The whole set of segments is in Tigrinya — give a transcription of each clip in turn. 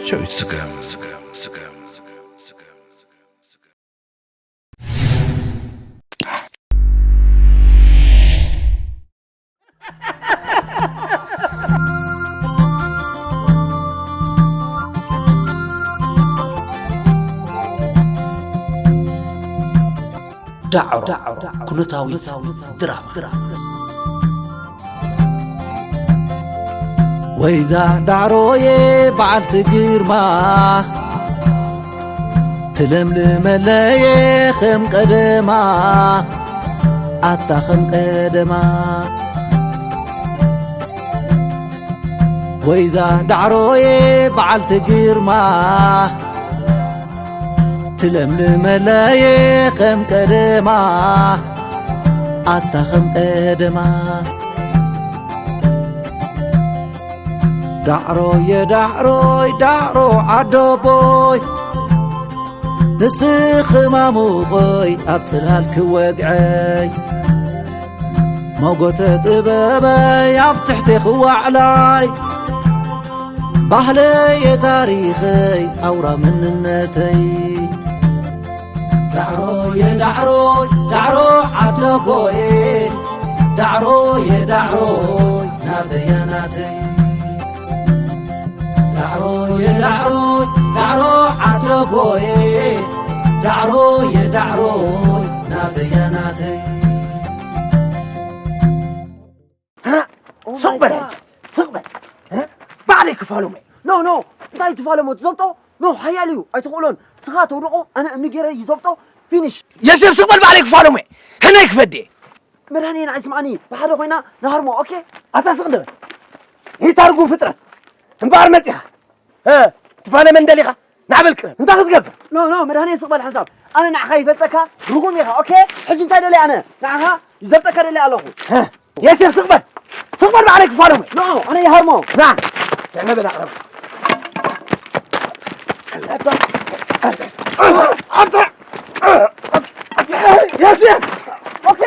ጨዊት ስገም። ዳዕሮ ኩነታዊት ድራማ። ወይዛ ዳዕሮዬ በዓልቲ ግርማ፣ ትለምልመለየ ከም ቀደማ፣ ኣታ ከም ቀደማ። ወይዛ ዳዕሮዬ በዓልቲ ግርማ፣ ትለምልመለየ ከም ቀደማ፣ ኣታ ከም ቀደማ። ዳዕሮየ ዳዕሮይ ዳዕሮ ዓደቦይ፣ ንስኺ ማሙቐይ ኣብ ጽላል ክወግዐይ፣ መጎተ ጥበበይ ኣብ ትሕቲ ክዋዕላይ፣ ባህለየ ታሪኸይ ኣውራ መንነተይ። ዳዕሮየ ዳዕሮይ ዳዕሮ ዓደቦየ፣ ዳዕሮየ ዳዕሮይ ናተያ ናተይ። ዳዕሮየ ዳዕሮይ ዳዕሮ ዓደቦየ፣ ዳዕሮየ ዳዕሮይ ናተያ ናተይ። ስቕ በል ሕጂ፣ ስቕ በል። ባዕለይ ክፋሎም እየ። ኖ፣ ኖ፣ እንታይ ትፋለሞ? ትዘብጦ? ኖ፣ ሓያል እዩ፣ ኣይትኽእሎን። ስኻ ተውድቖ፣ ኣነ እምኒ ገይረ ይዘብጦ። ፊኒሽ። የሴፍ፣ ስቕ በል፣ ባዕለይ ክፋሎም እየ። ሕነይ ክፈዲ እየ። መድሃኒኤ ንዓይ ስምዓኒ፣ ብሓደ ኮይና ንሃርሞ፣ ኦኬ? ኣታ ስቕ ንበል። ይታርጉ ፍጥረት። እምበኣር መጺኻ። እ፣ ትፋለመ እንደሊኻ? ናዕበል ቅረብ። እንታይ ክትገብር? ኖ፣ ኖ፣ መድሃኒኤ ስቕ በል ሓንሳብ። ኣነ ንዓኻ ይፈልጠካ፣ ርጉም ኢኻ፣ ኦኬ? ሕጂ እንታይ ደልየ ኣነ? ንዓኻ ይዘብጠካ ደልየ ኣለኹ። እ፣ የሴፍ ስቕ በል። ስቕ በል ባዕለይ ክፋለሙ። ኖ፣ ኣነ ይሃርሞ። ና። ጥዕመ በል ኣቕረብ። የሴፍ። ኦኬ።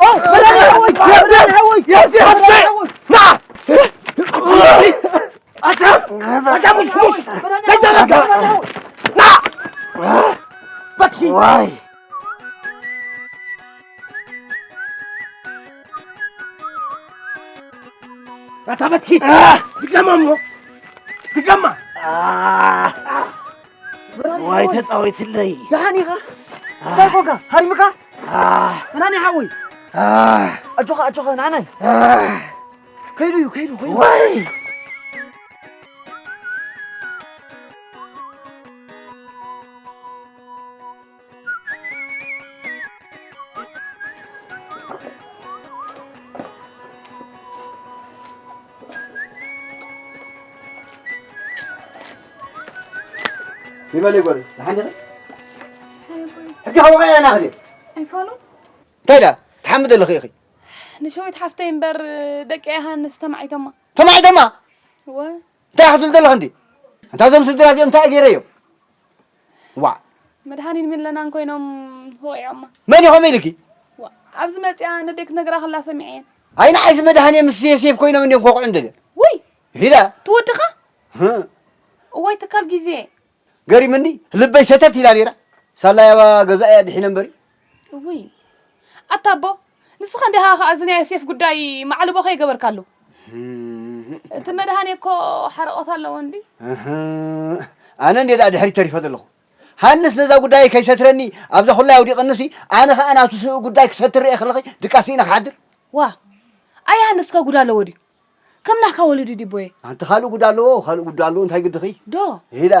ኦ፣ መድሃኒኤ ሓወይ፣ መድሃኒኤ ሓወይ። የሴፍ። መድሃኒኤ ሓወይ። ና። ኣታ፣ ኣታ ሙሽሙሽ፣ ከይዘረጋ። ና! በትኪ። ዋይ። ኣታ በትኪ። ድገማ እሞ። ድገማ። ዋይ ተጻዊትለይ። ደሓን ኢኻ? እንታይ ኮንካ? ሃሪምካ? መናኒ ሓወይ። ኣጆኻ፣ ኣጆኻ፣ ንዓናይ። ከይዱ እዩ፣ ከይዱ፣ ከይዱ። ዋይ። ይበል ይጎሪ፣ ንሓንዲ ኸ? ሕጂ ኸምኡ ኢና ኸደ። ኣይፋሉን። እንታይ ኢላ? ትሓምድ ኣለኺ ኢኺ? ንሸዊት ሓፍተይ እምበር ደቂ ዮሃንስ ተማዒቶማ። ተማዒቶማ? እወ። እንታይ ክትብል ዘለኺ እንዲ? ኣንታ እዞም ስድራ እዚኦም እንታይ ገይረዮም? ዋእ። መድሃኒን ሚለናን ኮይኖም ወቒዖማ። መን እዩ ከምኡ ኢልኪ? ዋእ፣ ኣብዚ መጺኣ ነደይ ክትነግራ ከላ ሰሚዐየን። ኣይ ንዓይስ መድሃኒን ምስ ዮሴፍ ኮይኖም እንድዮም ክወቕዑ እንደልዮም። ውይ! ሂዳ። ትወድኻ? ህእ። እዋይ ተካል ግዜ። ገሪምኒ፣ ልበይ ሰተት ኢላ ነይራ። ሳላ ያባ ገዛ እያ ድሒነ እምበሪ። እውይ፣ ኣታ ኣቦ፣ ንስኻ እንዲኻ ከኣ እዚ ናይ ዮሴፍ ጉዳይ ማዕልቦ ከይገበርካሉ። እህ። እቲ መድሃኔ እኮ ሓረቖት ኣለዎ እንዲ። እህ። ኣነ እንዴ ደኣ ድሕሪት ተሪፈ ዘለኹ። ሃንስ ነዛ ጉዳይ ከይሰትረኒ ኣብዛ ኩላ ኣውዲቐንሲ፣ ኣነ ከኣ ናቱ ስእ ጉዳይ ክሰትር ርኤ ከለኺ ድቃስ ስኢነ ክሓድር። ዋ፣ ኣይ ሃንስ ከ ጉድ ኣለዎ ድዩ? ከም ናህካ ወለዲ ድዩ ኣቦየ? ኣንቲ ካልእ ጉድ ኣለዎ፣ ካልእ ጉድ ኣለዎ፣ እንታይ ግድኺ? ዶ? ኢላ።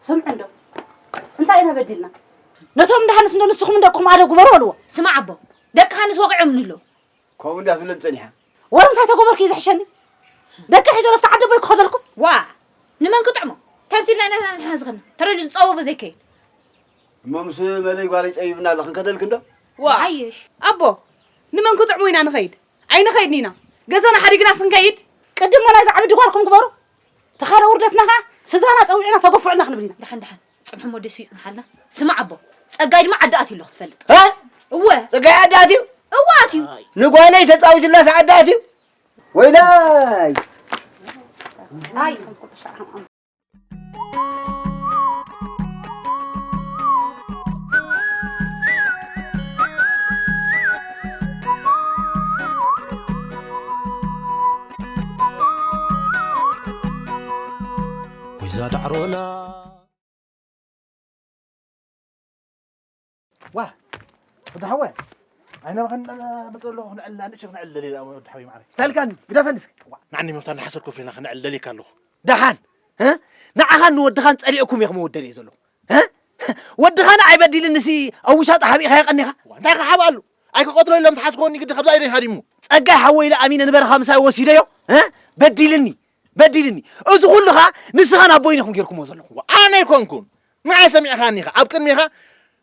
ስምዑ እንዶ፣ እንታይ ኢና በዲልና? ነቶም እንዳ ሃንስ እንዶ ንስኹም ንደቅኹም ኣደብ ግበሩ በልዎ። ስማዕ ኣቦ፣ ደቂ ሃንስ ወቒዖምኒ ኣለዉ። ከምኡ እንድያ ትብለን ጸኒሓ። ወረ እንታይ ተገበርኩ እዩ ዝሕሸኒ? ደቂ ሒዘ ረፍቲ ዓዲ ኣቦይ ክኸደልኩም? ዋ፣ ንመን ክጥዕሞ? ተምሲልና ኢና ንሕና ዝኸድና። ተረዲኡ ዝጸበቦ ዘይከይድ። እሞ ምስ መለይ ጓለይ ጸቢብና ኣሎ፣ ክንከደልክ እንዶ? ዋ። ሓይሽ። ኣቦ፣ ንመን ክጥዕሞ ኢና ንኸይድ? ኣይንኸይድን ኢና። ገዛና ሓዲግናስ ክንከይድ? ቅድም መላይ ዝዓቢ ድጓልኩም ግበሩ። ተኻለ ውርደትና ኸዓ ስድራና ጸዊዕና ተገፍዑልና ክንብል ኢና። ደሓን፣ ደሓን። ጽንሑ እሞ ደሱ ይጽንሓልና። ስማዕ ኣቦ፣ ጸጋይ ድማ ዓዲ ኣትዩ ኣሎ ክትፈልጥ። እ? እወ። ጸጋይ ዓዲ ኣትዩ? እወ ኣትዩ። ንጓለይ ተጻዊቱላስ ዓዲ ኣትዩ? ወይላይ! ኣይ፣ ንስኹም ኩሉ ሻዕ ከምኦም። ወይዛ ዳዕሮና። ዋ፣ ወዲ ሓወይ፣ ኣይነ ባኽን መጸ ኣለኹ፣ ክንዕልል፣ ንእሽቶ ክንዕልል ኢለ፣ ወዲ ሓወይ ማዕረ። ታልካኒ፣ ግደፈኒ እስኪ። ዋ፣ ንዓኒ መፍታ ንሓሰር ኮፍ ኢልና ክንዕልል ኢልካ ኣለኹ። ደሓን፣ እ? ንዓኻን ንወድኻን ጸሊእኩም ኢኹም ወደል እየ ዘለኹ። እ? ወድኻ ንዓይ በዲልኒ ሲ ኣብ ውሻጠ ሓቢእኻዮ ቀኒኻ? ዋ፣ እንታይ ክሓብኣሉ? ኣይክቐትሎ ኢሎም ዝሓስቦኒ ግዲ ካብዛ ኢደይ ሃዲሙ። ጸጋይ ሓወይ ኢለ ኣሚነ ንበረኻ ምሳይ ወሲደዮ፣ እ? በዲልኒ፣ በዲልኒ። እዚ ኩሉ ኸኣ ንስኻን ኣቦይን ኢኹም ጌርኩምዎ ዘለኹም። ዋ፣ ኣነ ኣይኮንኩን። ንዓይ ሰሚዕኻኒ ኢኻ። ኣብ ቅድሚኻ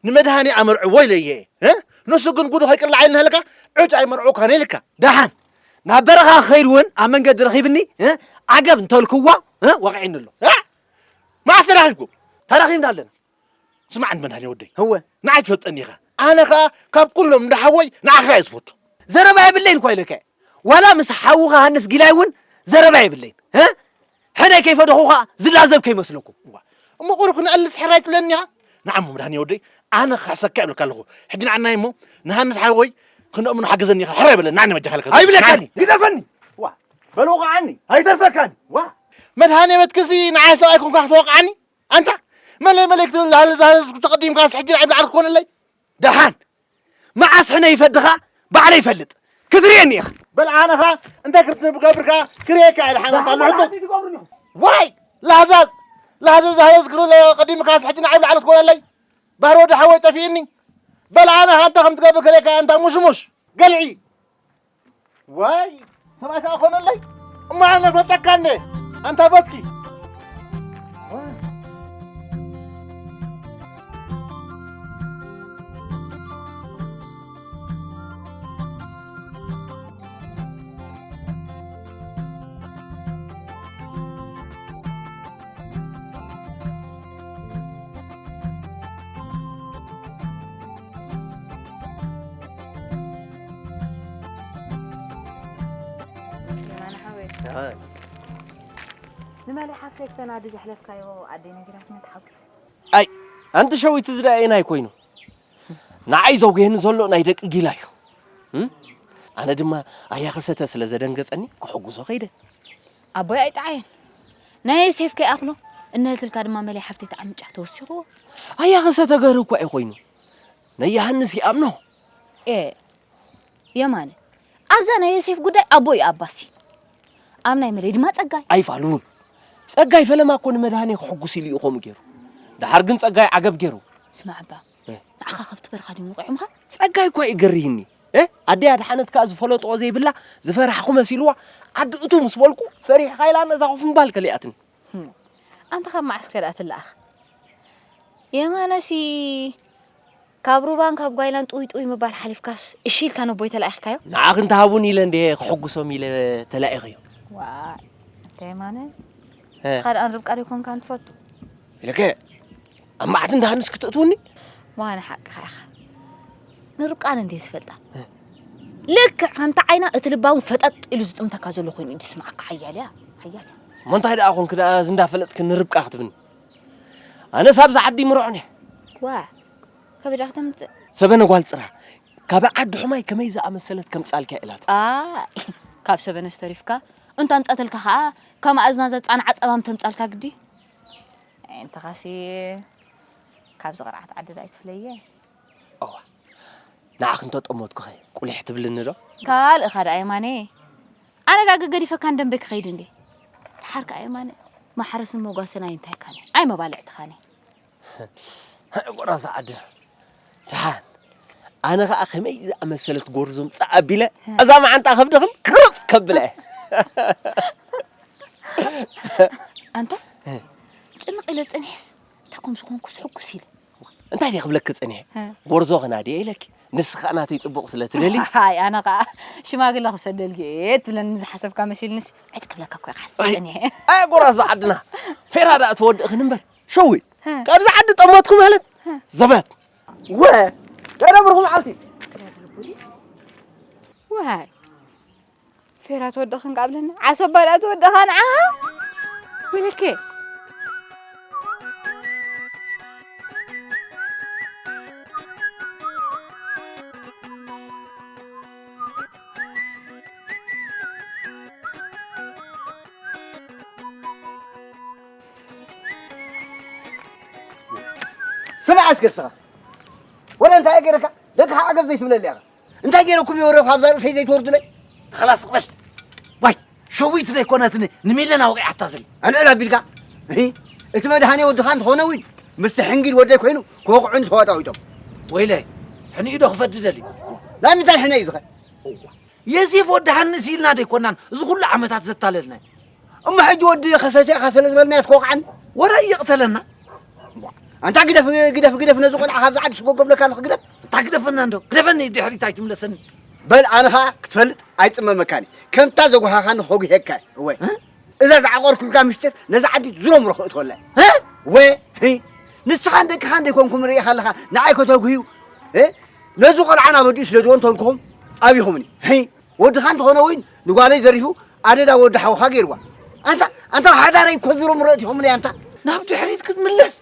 ንመድሃኔ ኣመርዕዎ ኢለዮ እየ። እ? ንሱ ግን ጉዱ ከይቅላዕ ኢልና ኢልካ፣ ዕጭ ኣይመርዕውካን ኢልካ። ደሓን፣ ናብ በረኻ ክኸይድ እውን ኣብ መንገዲ ረኺብኒ፣ እ? ዓገብ እንተልክዋ፣ እ? ወቒዕኒ ኣሎ። እ? መዓስ ተራኺብኩም? ተራኺብና ኣለና። ስማዕ መድሃኔ ወደይ። እወ። ንዓይ ትፈልጠኒ ኢኻ። ኣነ ኸኣ ካብ ኩሎም እንዳ ሓወይ ንዓኻ እየ ዝፈቱ። ዘረባ የብለይን እኳ ኢለካ እየ። ዋላ ምስ ሓውኻ ሃንስ ጊላይ እውን ዘረባ የብለይን። እ? ሕነይ ከይፈደኹኻ ዝላዘብ ከይመስለኩም። እዋ። እሞ ቁሩብ ክንዕልስ ሕራይ ትብለኒ ኢኻ? ንዓሞ መድሃኔ ወደይ፣ ኣነ ክኸሰካ ይብለካ ኣለኹ። ሕጂ ንዓናይ እሞ ንሃንስ ሓወይ ክንደእምኑ ሓግዘኒ ኢኻ። ሕራይ በለኒ፣ ንዓኒ መጃኻ ኢልካ። ኣይብለካኒ፣ ግደፈኒ። ዋ፣ በል ወቕዓኒ። ኣይተርፈካኒ። ዋ፣ መድሃኔ በትክሲ ንዓይ ሰብኣይ ኮንካ ክትወቕዓኒ? ኣንታ መለይ መለይ ክትብል ላለ ዛዘዝኩ ተቐዲምካስ ሕጂ ንዓይ ብላዕሊ ክኾነለይ? ደሓን፣ መዓስ ሕነ ይፈድኻ ባዕለ ይፈልጥ። ክትርእየኒ ኢኻ። በል ኣነ ኸኣ እንታይ ክገብር ከኣ ክርእየካ ኢለ ሓመት ኣሎ ሕጡጥ። ዋይ! ላህዛዝ! ላህዛዝ ዛህዛዝ ክብል ቀዲምካስ ሕጂ ንዓይ ብላዕሊ ትኮነለይ። ባህሪ ወዲ ሓወይ ጠፊእኒ። በል ኣነ ኸኣ እንታይ ከም ትገብር ክርእየካ እየ ኣንታ ሙሽሙሽ። ገልዒ! ዋይ! ሰብኣይ ከኣ ኮነለይ። እሞ ኣነ ፈጸካ እንደ ኣንታ በትኪ። የማነ ሓወይ፣ ኣይ። ንመሊ ሓፍተይ ክተናዲ ዘሕለፍካዮ ኣደይ ነጊራትና ተሓጒሰ። ኣይ፣ ኣንቲ ሸዊት፣ እዚ ደኣ ኣየናይ ኮይኑ? ንዓይ ዘውግየኒ ዘሎ ናይ ደቂ ጊላ እዩ። እም? ኣነ ድማ ኣያ ከሰተ ስለ ዘደንገጸኒ ክሕጉዞ ከይደ። ኣቦይ ኣይጠዓየን። ናይ ዮሴፍ ከይኣኽሎ እነህትልካ ድማ መለይ ሓፍተይ ተዓምጫ ተወሲኽዎ። ኣያ ከሰተ ገርህ እኳ እዩ ኮይኑ። ናይ ዮሃንስ ይኣምኖ። ኤ፣ የማነ፣ ኣብዛ ናይ ዮሴፍ ጉዳይ ኣቦ እዩ ኣባሲ። ኣብ ናይ መለይ ድማ ጸጋይ። ኣይፋሉን። ጸጋይ ፈለማ እኮ ንመድሃኔ ክሕጉስ ኢሉ እዩ ከምኡ ገይሩ። ደሓር ግን ጸጋይ ዓገብ ገይሩ። ስማዕ እባ፣ እ። ንዓኻ ከብቲ በረኻ ድዮም ወቒዖምኻ? ጸጋይ እኳ እዩ ገሪህኒ። እ? ኣደይ ኣድሓነት ከኣ ዝፈለጥኦ ዘይብላ ዝፈራሕኹ መሲልዋ፣ ዓዲ እቱ ምስ በልኩ ፈሪሕኻ ኢላ ነዛ ኮፍ ምባል ከሊኣትኒ። ህም። ኣንታ ካብ መዓስ ከ ደኣ ትለኣኽ? የማነሲ ካብ ሩባን ካብ ጓይላን ጥውይ ጥውይ ምባል ሓሊፍካስ እሺ ኢልካ ነቦይ ተላኢኽካዮ? ንዓኺ እንተሃቡኒ ኢለ እንድየ ክሕጉሶም ኢለ ተላኢኸዮ። ዋይ፣ ኣታ የማነ፣ እ። ንስኻ ደኣ ንርብቃ ዶ ይኮንካ እንትፈቱ? ኢለከ፣ ኣብ መዓት እንዳ ሃንስ ክትእትውኒ? ዋና ሓቅኻ ኢኻ። ንርብቃ ኣነ እንድየ ዝፈልጣ። እ። ልክዕ ከምቲ ዓይና እቲ ልባ እውን ፈጠጥ ኢሉ ዝጥምተካ ዘሎ ኮይኑ እዩ ዝስምዓካ። ሓያል እያ፣ ሓያል እያ። እሞ እንታይ ደኣ ኮንክ ደኣ እዚ እንዳፈለጥክ ንርብቃ ክትብኒ? ኣነስ ኣብዚ ዓዲ ይምርዖን እየ። ዋ፣ ከበዳ ከተምጽእ። ሰበነ ጓል ጽራ፣ ካብ ዓዲ ሑማይ ከመይ ዝኣመሰለት ከምጻልካ ኢላት። ኣይ፣ ካብ ሰበነስ ተሪፍካ፣ እንተ ኣምጻተልካ ኸኣ፣ ከም ኣእዝና ዘጻንዓ ጸማም ተምጻልካ ግዲ። ኣይ፣ እንተኻሲ፣ ካብዚ ቅርዓት ዓዲ ዳ ኣይትፍለየ። እዋ፣ ንዓኺ እንተጠመትኩኸ፣ ቁሊሕ ትብልኒ ዶ? ካልእኻ ደኣ የማነ። ኣነ ዳ ገገዲፈካ ንደንበ ክኸይድ እንዴ? ደሓር ከኣ የማነ፣ ማሕረስን መጓሰን ኣይንታይካን፣ ኣይ መባልዕትኻን። ጎራዙ ዓድና። ደሓን። ኣነ ኸኣ ከመይ ዝኣመሰለት ጎርዞ ምጻእ ኣቢለ፣ እዛ መዓንጣ ከብድኽን ክርጽ ከብለ። ኣንታ፣ እ። ጭንቕ ኢለ ጸኒሐስ፣ እንታይ ከም ዝኾንኩስ ሕጉስ ኢለ። እንታይ ድየ ክብለኪ ጸኒሐ? እ። ጎርዞ ኸናድየ ኢለኪ። ንስኻ ናተይ ጽቡቕ ስለ ትደሊ። ኣይ፣ ኣነ ኸኣ ሽማግለ ክሰደልኪ እየ ትብለኒ ዝሓሰብካ መሲልንስ፣ ዕጭ ክብለካ እኮ እየ ክሓስብ ኣይ፣ ጸኒሐ። ኣይ፣ ጎራዙ ዓድና። ፌራ ደኣ ትወድእኽን እምበር። ሸዊት፣ ሀ። ካብዚ ዓዲ ጠመትኩ ማለት ሀ። ዘበት። ወ፣ ከደብርኹ መዓልቲ። ዋይ፣ ፌራ ትወድኽን ካብ ለና፣ ዓሰባ ደኣ ትወድኻ ንዓኻ። ወይለከ። ስማዕ እስከ እስኻ ወረ እንታይ ገይረካ ደቅኻ ዓገብ ዘይትብለለይ ኢኻ እንታይ ገይረኩም የወረኹ ኣብዛ ርእሰይ ዘይትወርዱለይ ተኸላስ ቅበል ዋይ ሸዊት ዘይኮነት ንሚለና ወቂዓታ ዘል ኣልዕል ኣቢልካ እቲ መድሃኔ ወድኻ እንተኾነ እውን ምስቲ ሕንጊድ ወደይ ኮይኑ ክወቕዑኒ ተዋጣዊጦም ወይለይ ሕኒኡ ዶ ክፈዲ ደልዩ ናይ ምንታይ ሕነ እዩ ዝኸ የሴፍ ወዲ ሃንስ ኢልና ደይኮናን እዚ ኩሉ ዓመታት ዘታለልና እሞ ሕጂ ወዲ ከሰተ ኢኻ ስለ ዝበልናዮ ትኮቕዓኒ ወረ ይቕተለና ኣንታ ግደፍ ግደፍ ግደፍ ነዚ ቆልዓ ካብዚ ዓዲ ስጎ ገብለካ ኣለኹ ግደፍ ኣንታ ግደፈና እንዶ ግደፈኒ ድሕሪት ኣይትምለሰኒ በል ኣነ ኸዓ ክትፈልጥ ኣይፅመመካኒ ከምታ ዘጓሃኻኒ ከጉሄካ እወ እዛ ዝዓቆርኩልካ ምስጢር ነዛ ዓዲ ዝሮም ረኽእትወላ ወ ንስኻን ደቅኻን ደይኮንኩም ርኢኻ ኣለኻ ንዓይ ከተጉህዩ ነዚ ቆልዓ ናብ ኣዲኡ ስደድዎ እንተልኩኹም ኣብኹምኒ ወድኻ እንተኾነ ወይን ንጓለይ ዘሪፉ ኣደዳ ወዲ ሓውኻ ገይርዋ ኣንታ ኣንታ ሓዳረይ ኮዝሮም ረእቲኹምኒ ኣንታ ናብ ድሕሪት ክትምለስ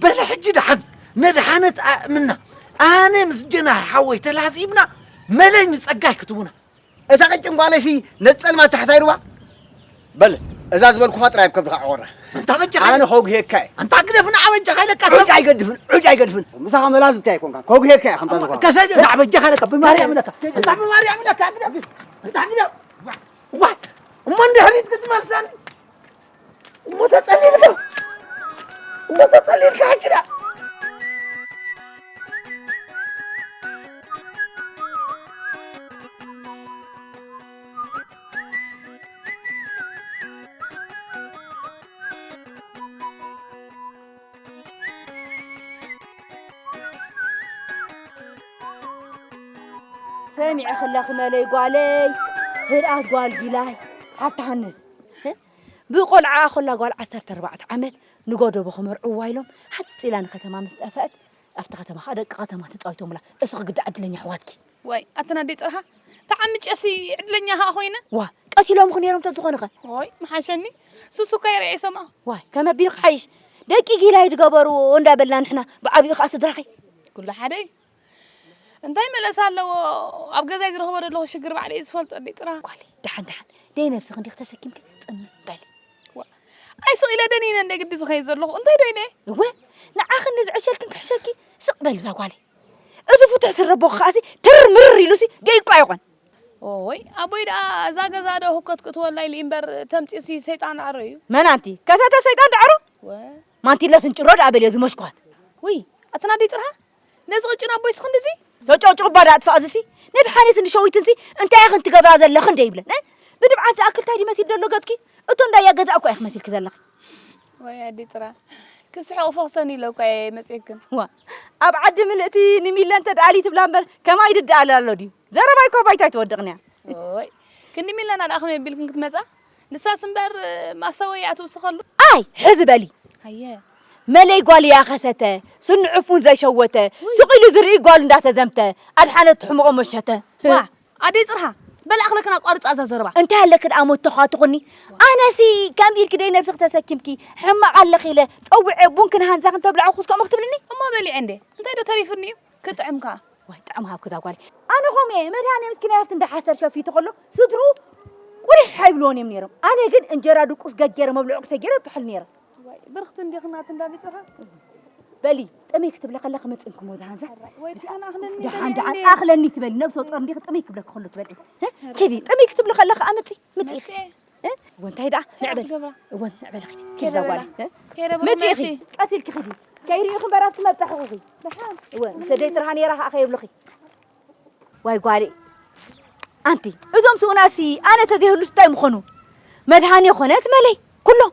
በለ ሕጂ ደሓን ነድሓነት ኣእምና ኣነ ምስ ጀናሒ ሓወይ ተላዚብና መለይ ንጸጋይ ክትውና እታ ቀጭን ጓለይሲ ነቲ ጸልማት ታሕታይ ሩባ በል እዛ ዝበልኩኻ ጥራይ ኣብ ከብድኻ ዕቆራ እንታ በጃኻ ኣነ ከጉሄካ እየ ኣንታ ግደፍና ዓበጃኻ ኢለካ ሰብ ዑጅ ኣይገድፍን ዑጅ ኣይገድፍን ምሳኻ መላዝ እንታይ ይኮንካ ከጉሄካ እየ ከምታ ዝኾነ ከሰ ዓበጃኻ ኢለካ ብማርያም ኢለካ እታ ብማርያም ኢለካ ግደፍ እታ ግደፍ ዋይ እሞ እንድሕሪት ክትመልሰኒ እሞ ተጸሊልካ እሞ ተጸሊልካ ሕጂ ደኣ ሰሚዐ ክለኺ መለይ ጓለይ ህርኣት ጓል ጊላይ ሓፍቲ ሃንስ ብቆልዓኣ ኮላ ጓል ዓሰርተ ኣርባዕተ ዓመት ንጎደቦ ክመርዕዋ ኢሎም ሓፂላ ንከተማ ምስ ጠፈአት ኣብቲ ከተማ ከዓ ደቂ ከተማ ተፃዊቶምላ እስኺ ግዳ ዕድለኛ ኣሕዋትኪ ዋይ ኣተን ኣደይ ፅርሃ ተዓምጨሲ ዕድለኛ ከዓ ኮይነ ዋ ቀቲሎምኺ ነይሮም ተዝኾነ ኸ ዋይ ምሓሸኒ ሱሱ እኳ ይርአ ይሰምዖ ዋይ ከመቢልኺ ሓይሽ ደቂ ጊላይ ዝገበርዎ እንዳበልና ንሕና ብዓብኡ ከዓ ስድራኺ ኩሉ ሓደ እዩ እንታይ መለሳ ኣለዎ ኣብ ገዛይ ዝረኽቦ ዘለኹ ሽግር ባዕለ እዩ ዝፈልጦ ኣደይ ፅርሃ ጓለይ ደሓን ደሓን ደይ ነብስኺ እንዲኺ ተሰኪምኪ ፅምም በሊ ኣይስቕ ኢለ ደኒነ እንደ ግዲ ዝኸይድ ዘለኹ እንታይ ዶ ኢነ እወ ንዓኺ ነዝዕሸልክን ክሕሸኪ ስቕ በሊ እዛ ጓለይ እዚ ፍቱሕ ስረቦ ከኣሲ ትር ምርር ኢሉሲ ደይቋ ይኾን ኦይ ኣቦይ ደኣ እዛ ገዛ ዶ ህኮት ክትወላ ኢሉ እምበር ተምፂኡሲ ሰይጣን ዳዕሮ እዩ መን ኣንቲ ከሰተ ሰይጣን ዳዕሮ ማንቲለ ስንጭሮ ደኣ በልዮ ዝመሽኳት ውይ ኣተና ደይ ፅርሃ ነዚ ቅጭን ኣቦይስ ክንድዚ ተጨውጭቑባ ደኣ ኣጥፋእ እዚሲ ነድሓኒት ንሸዊትንሲ እንታይ ኢኽን ትገብራ ዘለኽን ደይብለን ብድብዓት ዝኣክል ታይ ድመሲል ደሎ ገፅኪ እቶ እንዳያ ገዛ እኮ ኢኽመሲልኪ ዘለኺ ወይ ኣዲ ጥራ ክስሕቕ ፈኽሰን ኢለ እኳ እየ መፅየክን ዋ ኣብ ዓዲ ምልእቲ ንሚለ እንተ ደኣሊ ትብላ እምበር ከማይ ድደኣል ኣሎ ድዩ ዘረባይ እኮ ባይታይ ትወድቕንያ ወይ ክንዲ ሚለና ደኣ ከመይ ቢልክን ክትመፃ ንሳስ እምበር ማሰወያ ትውስኸሉ ኣይ ሕዚ በሊ ኣየ መለይ ጓል ያኸሰተ ስንዕፉን ዘይሸወተ ስቕ ኢሉ ዝርኢ ጓል እንዳተዘምተ ኣድሓነት ትሕምቖ መሸተ ዋ ኣደይ ፅርሃ በል ኣኽለክን ኣቋርፃ እዛ ዘረባ እንታይ ኣለክን ኣሞ ተኻትኹኒ ኣነሲ ከም ኢልኪ ደይ ነብስኺ ተሰኪምኪ ሕማቕ ኣለኺ ኢለ ፀውዐ ቡን ክንሃንዛ ክንተብልዐ ኩስ ከምኡ ክትብልኒ እሞ በሊዐ እንደ እንታይ ዶ ተሪፍኒ እዩ ክጥዕም ከዓ ዋይ ጥዕም ሃብኪ እዛ ጓለይ ኣነ ከምኡ እየ መድሃኔ ምስኪናይ ኣብቲ እንዳሓሰር ሸፊቱ ከሎ ስድርኡ ቁሪሕ ኣይብልዎን እዮም ነይሮም ኣነ ግን እንጀራ ድቁስ ገጀረ መብልዑ ክሰጊረ ኣብትሐሉ ነይረ ዋይ ብርኽቲ እንዲኺ ናት እንዳቢፅኻ በሊ ጥመይ ክትብለ ከላ ክመፅን ክሞ ዝሃንዛ ደሓን ደሓን ኣኽለኒ ትበሊ ነብሰ ጦር እንዲኺ ጥመይ ክብለኪ ከሎ ትበልዒ ኪዲ ጥመይ ክትብሊ ከላ ከዓ ምፂ ምፂ ወንታይ ደኣ ንዕበል ወን ንዕበል ኪዲ ኪዲ ዛጓሊ ምፂ ኢኺ ቀስ ኢልኪ ኪዲ ከይርእዩ ክንበር ኣብቲ መብፃሕኺ ኢኺ እወ ምስ ኣደይ ጥርሃ ነይራ ከዓ ከየብሉኺ ዋይ ጓለይ ኣንቲ እዞም ስኡናሲ ኣነ ተዘይህሉስ እንታይ ምኾኑ መድሃኔ ኮነት መለይ ኩሎም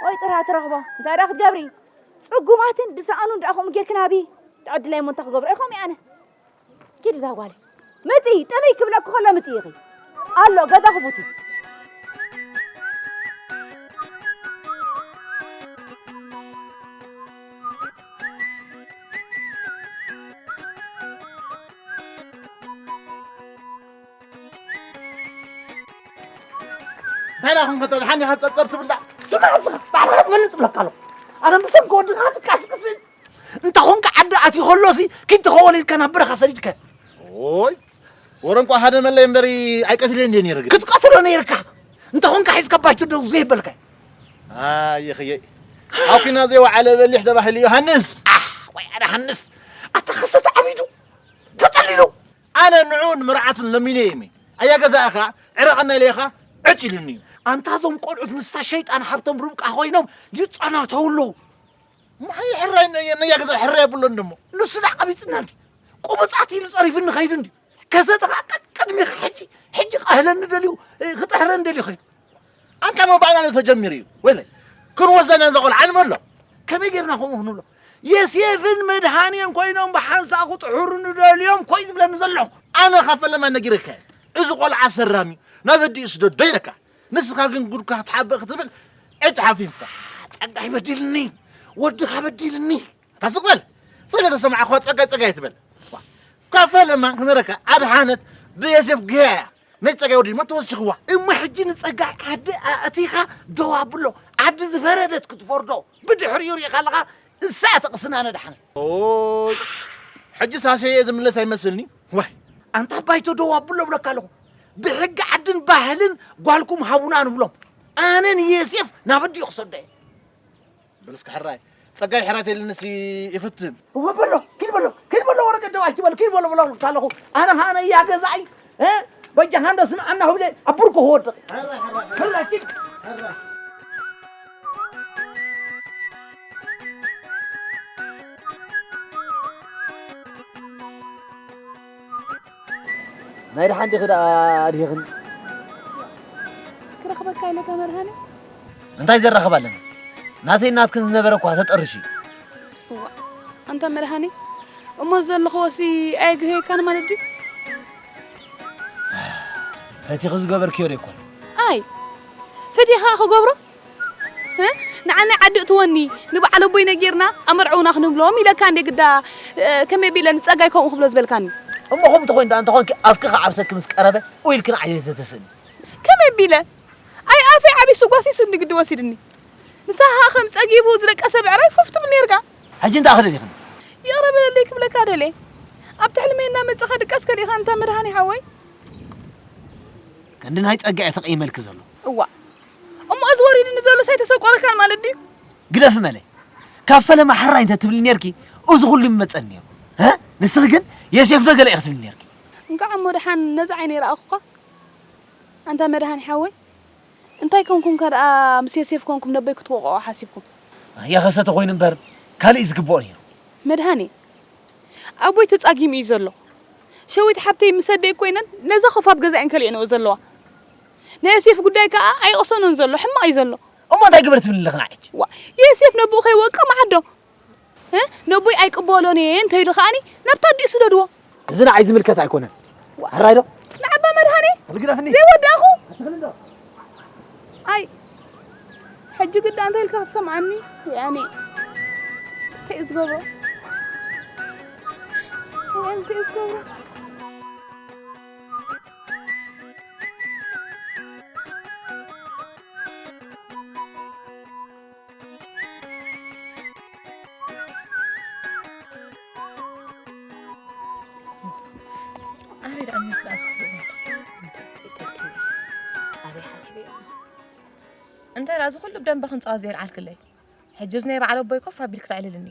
ወይ ጥርሃ ትረኽቦ እንታይ ደኣ ክትገብሪ ፅጉማትን ድሰኣኑን ደኣ ከምኡ ጌርክን ሃቢ ዕድለይ እሞ እንታይ ክገብሮ ኢኹም ኣነ ኪዲ እዛ ጓለይ ምፂ ጥምይ ክብለኪ ከሎ ምፂ ኢኺ ኣሎ ገዛ ክፉት እዩ እንታይ ደኣ ኹም ከተድሓኒ ኢኻ ጸርጸር ትብላ ስማዕ እስኻ ባዕልኻ ትፈልጥ እብለካ ኣለኹ። ኣነ ብሰንኪ ወድኻ ትቃስቅስ እንተ ኾንካ ዓዲ ኣትዩ ከሎሲ ኪድ ትኸውን ኢልካ ናብ በረኻ ሰዲድካ። ኦይ ወረ እንኳ ሃደመለይ እምበሪ ኣይቀትልን እንድየ ነይረ ግን ክትቀትሎ ነይርካ። እንተ ኾንካ ሒዝካ ባይቶ ደው ዘይበልካ። ኣይኽየይ ኣብ ኲናት ዘይወዓለ በሊሕ ተባሂሉ ዮሃንስ። ኣሕ ወይ ኣነ ሃንስ ኣታ ኸሰተ ዓቢዱ ተጠሊሉ። ኣነ ንዑን መርዓቱን ለሚነ እየ እመይ ኣያ ገዛእኻ ዕረቐና ኢለኻ ዕጭ ኢሉኒ እዩ። ኣንታ እዞም ቆልዑት ምስታ ሸይጣን ሃብቶም ርብቃ ኮይኖም ይጸናተው ኣለዉ። ማይ ሕራይ ነያ ገዛ ሕራይ የብሎን ደሞ ንሱ ደኣ ዓቢጽና እንዲ ቁብጻት ኢሉ ጸሪፍኒ ኸይዱ እንዲ ከዘተኻ ቀድሚኻ ሕጂ ሕጂ ቃህለኒ ደልዩ ክጥሕረኒ ደልዩ ኸይዱ። ኣንታ መባእና ተጀሚሩ እዩ ወይለ ክንወስደና ዘቆልዓ ንበሎ። ከመይ ጌርና ከምኡ ክንብሎ? የሴፍን መድሃንየን ኮይኖም ብሓንሳእ ክጥሕሩኒ ደልዮም ኮይ ዝብለኒ ዘለኹ። ኣነ ካብ ፈለማ ነጊረካ እየ። እዚ ቆልዓ ሰራም እዩ ናብ ኣዲኡ ስደዶ ኢለካ። ንስኻ ግን ጉድካ ክትሓብእ ክትብል ዕጭ ሓፊፍካ። ጸጋይ በዲልኒ፣ ወድኻ በዲልኒ። ታስቕ በል። ስለ ተሰማዕኳ ጸጋይ ጸጋይ ትበል። ካብ ፈለማ ክነረካ ኣድሓነት ብየሴፍ ግያ እያ። ናይ ጸጋይ ወዲ ድማ ተወሲኽዋ። እሞ ሕጂ ንጸጋይ ዓዲ ኣእቲኻ ደው ኣብሎ። ዓዲ ዝፈረደት ክትፈርዶ ብድሕሪኡ ሪእኻ ኣለኻ። እሳ ተቕስና ነድሓነት። ኦይ ሕጂ ሳሰየ ዝምለስ ኣይመስልኒ። ዋይ ኣንታ ባይቶ ደው ኣብሎ ብለካ ኣለኹ። ብሕጊ ዓድን ባህልን ጓልኩም ሃቡና ንብሎም። ኣነ ንየሴፍ ናብ ኣዲኡ ክሰዶ እየ። በል እስኪ ሕራይ ጸጋይ ሕራተይልንሲ ይፍትን። እወ በሎ ኪድ በሎ ኪድ በሎ ወረቀት ደው ኣይትበል ኪድ በሎ ብለካ ኣለኹ። ኣነ ኸኣ ነያ ገዛኢ እ በጃኻ እንዶ ስምዓና ክብለ ኣብ ብርኩ ክወድቕ። ሕራይ ኪድ ናይ ደሓን ዲኺ ደኣ ኣድሂኽኒ? ክረኽበካ ኢለ ተመርሃኒ። እንታይ ዘራኽብ ኣለና? ናተይ ናትክን ዝነበረ እኳ ተጠርሹ እዩ። እዋ ኣንታ መድሃኒ እሞ ዘለኽዎሲ ኣየግህየካን ማለት ድዩ? ፈቲኺ ዝገበርክዮ ዶ ይኮን? ኣይ ፈቲኻ ክገብሮ ንዓናይ ዓዲ እትወኒ ንበዓል ኣቦይ ነጊርና ኣመርዕውና ክንብሎም ኢለካ እንደ ግዳ ከመይ ቢለ ንፀጋይ ከምኡ ክብሎ ዝበልካኒ እሞ ከምኡ ተኮይኑ ደኣ እንተኮንኪ ኣፍኪ ክዓብሰኪ ምስ ቀረበ ኡ ኢልኪ ንዓይ ዘይተተስእኒ ከመይ ቢለ ኣይ ኣፈይ ዓብሱ ጓሲሱ እንዲ ግዲ ወሲድኒ ንሳ ከዓ ከም ፀጊቡ ዝደቀሰ ብዕራይ ፉፍ ትብል ነርካ ሕጂ እንታይ ክደሊኽኒ ይቕረ በለለይ ክብለካ ደልየ ኣብቲ ሕልመይ እናመፀኻ ድቀስ ከሊእኻ እንታ መድሃኒ ሓወይ ክንዲ ናይ ጸጋ እየ ተቐይመልኪ ዘሎ። እዋ እሞ እዚ ወሪድኒ ዘሎ ሳይተሰቆረካን ማለት ድዩ? ግደፊ መለ ካብ ፈለማ ሕራይ እንተ ትብሊ ኔርኪ እዚ ኩሉ ይመጸኒ ነይሩ። እ ንስኺ ግን የሴፍ ዶ ገለ ኢኺ ትብሊ ኔርኪ። እንቃዕ እሞ ደሓን ነዚ ዓይነይ ረኣኹኻ ኣንታ መድሃኒ ሓወይ። እንታይ ኮንኩም ከ ደኣ ምስ ዮሴፍ ኮንኩም ነቦይ ክትወቕዑ ሓሲብኩም? ኣያ ኸሰተ ኮይኑ እምበር ካልእ እዩ ዝግብኦ ነይሩ። መድሃኔ ኣቦይ ተጻጊሙ እዩ ዘሎ። ሸዊት ሓብተይ ምስ ኣደይ ኮይነን ነዛ ኾፍ ኣብ ገዛኤን ከሊአንኦ ዘለዋ። ናይ ዮሴፍ ጉዳይ ከኣ ኣይቕሰኖን ዘሎ፣ ሕማቕ እዩ ዘሎ። እሞ እንታይ ግበር ትብሊ ኣለኺ ንዓኪ? ዋ ዮሴፍ ነቦኡ ከይወቅዕ መዓዶ። እ ነቦይ ኣይቅበሎን እየ እንተኢሉ ከኣኒ ናብታ ኣዲኡ ስደድዎ። እዚ ንዓይ ዝምልከት ኣይኮነን። ሕራይ ዶ? ንዓባ መድሃኔ ኣትግደፍኒ። ዘይወዳእኹ ኣትኽልዶ? ኣይ ሕጂ ግዳ እንታይ ኢልካ ክትሰምዓኒ? ወያኔ እንታይ እዩ ዝገብሮ? ወያኔ እንታይ እዩ ዝገብሮ? ኣበይ ደኣ እኒኦ ክልኣስ ኩሉ እሞ እንታይ ፈሊጠልኪ እሞ ኣበይ ሓሲበዮ እሞ እንታይ ደኣ እዚ ኩሉ ብደንበ ክንጻወት ዘየልዓልክለይ ሕጂ ብዚ ናይ በዓል ኣቦይ ኮፍ ኣቢልኪ ተዕልልኒ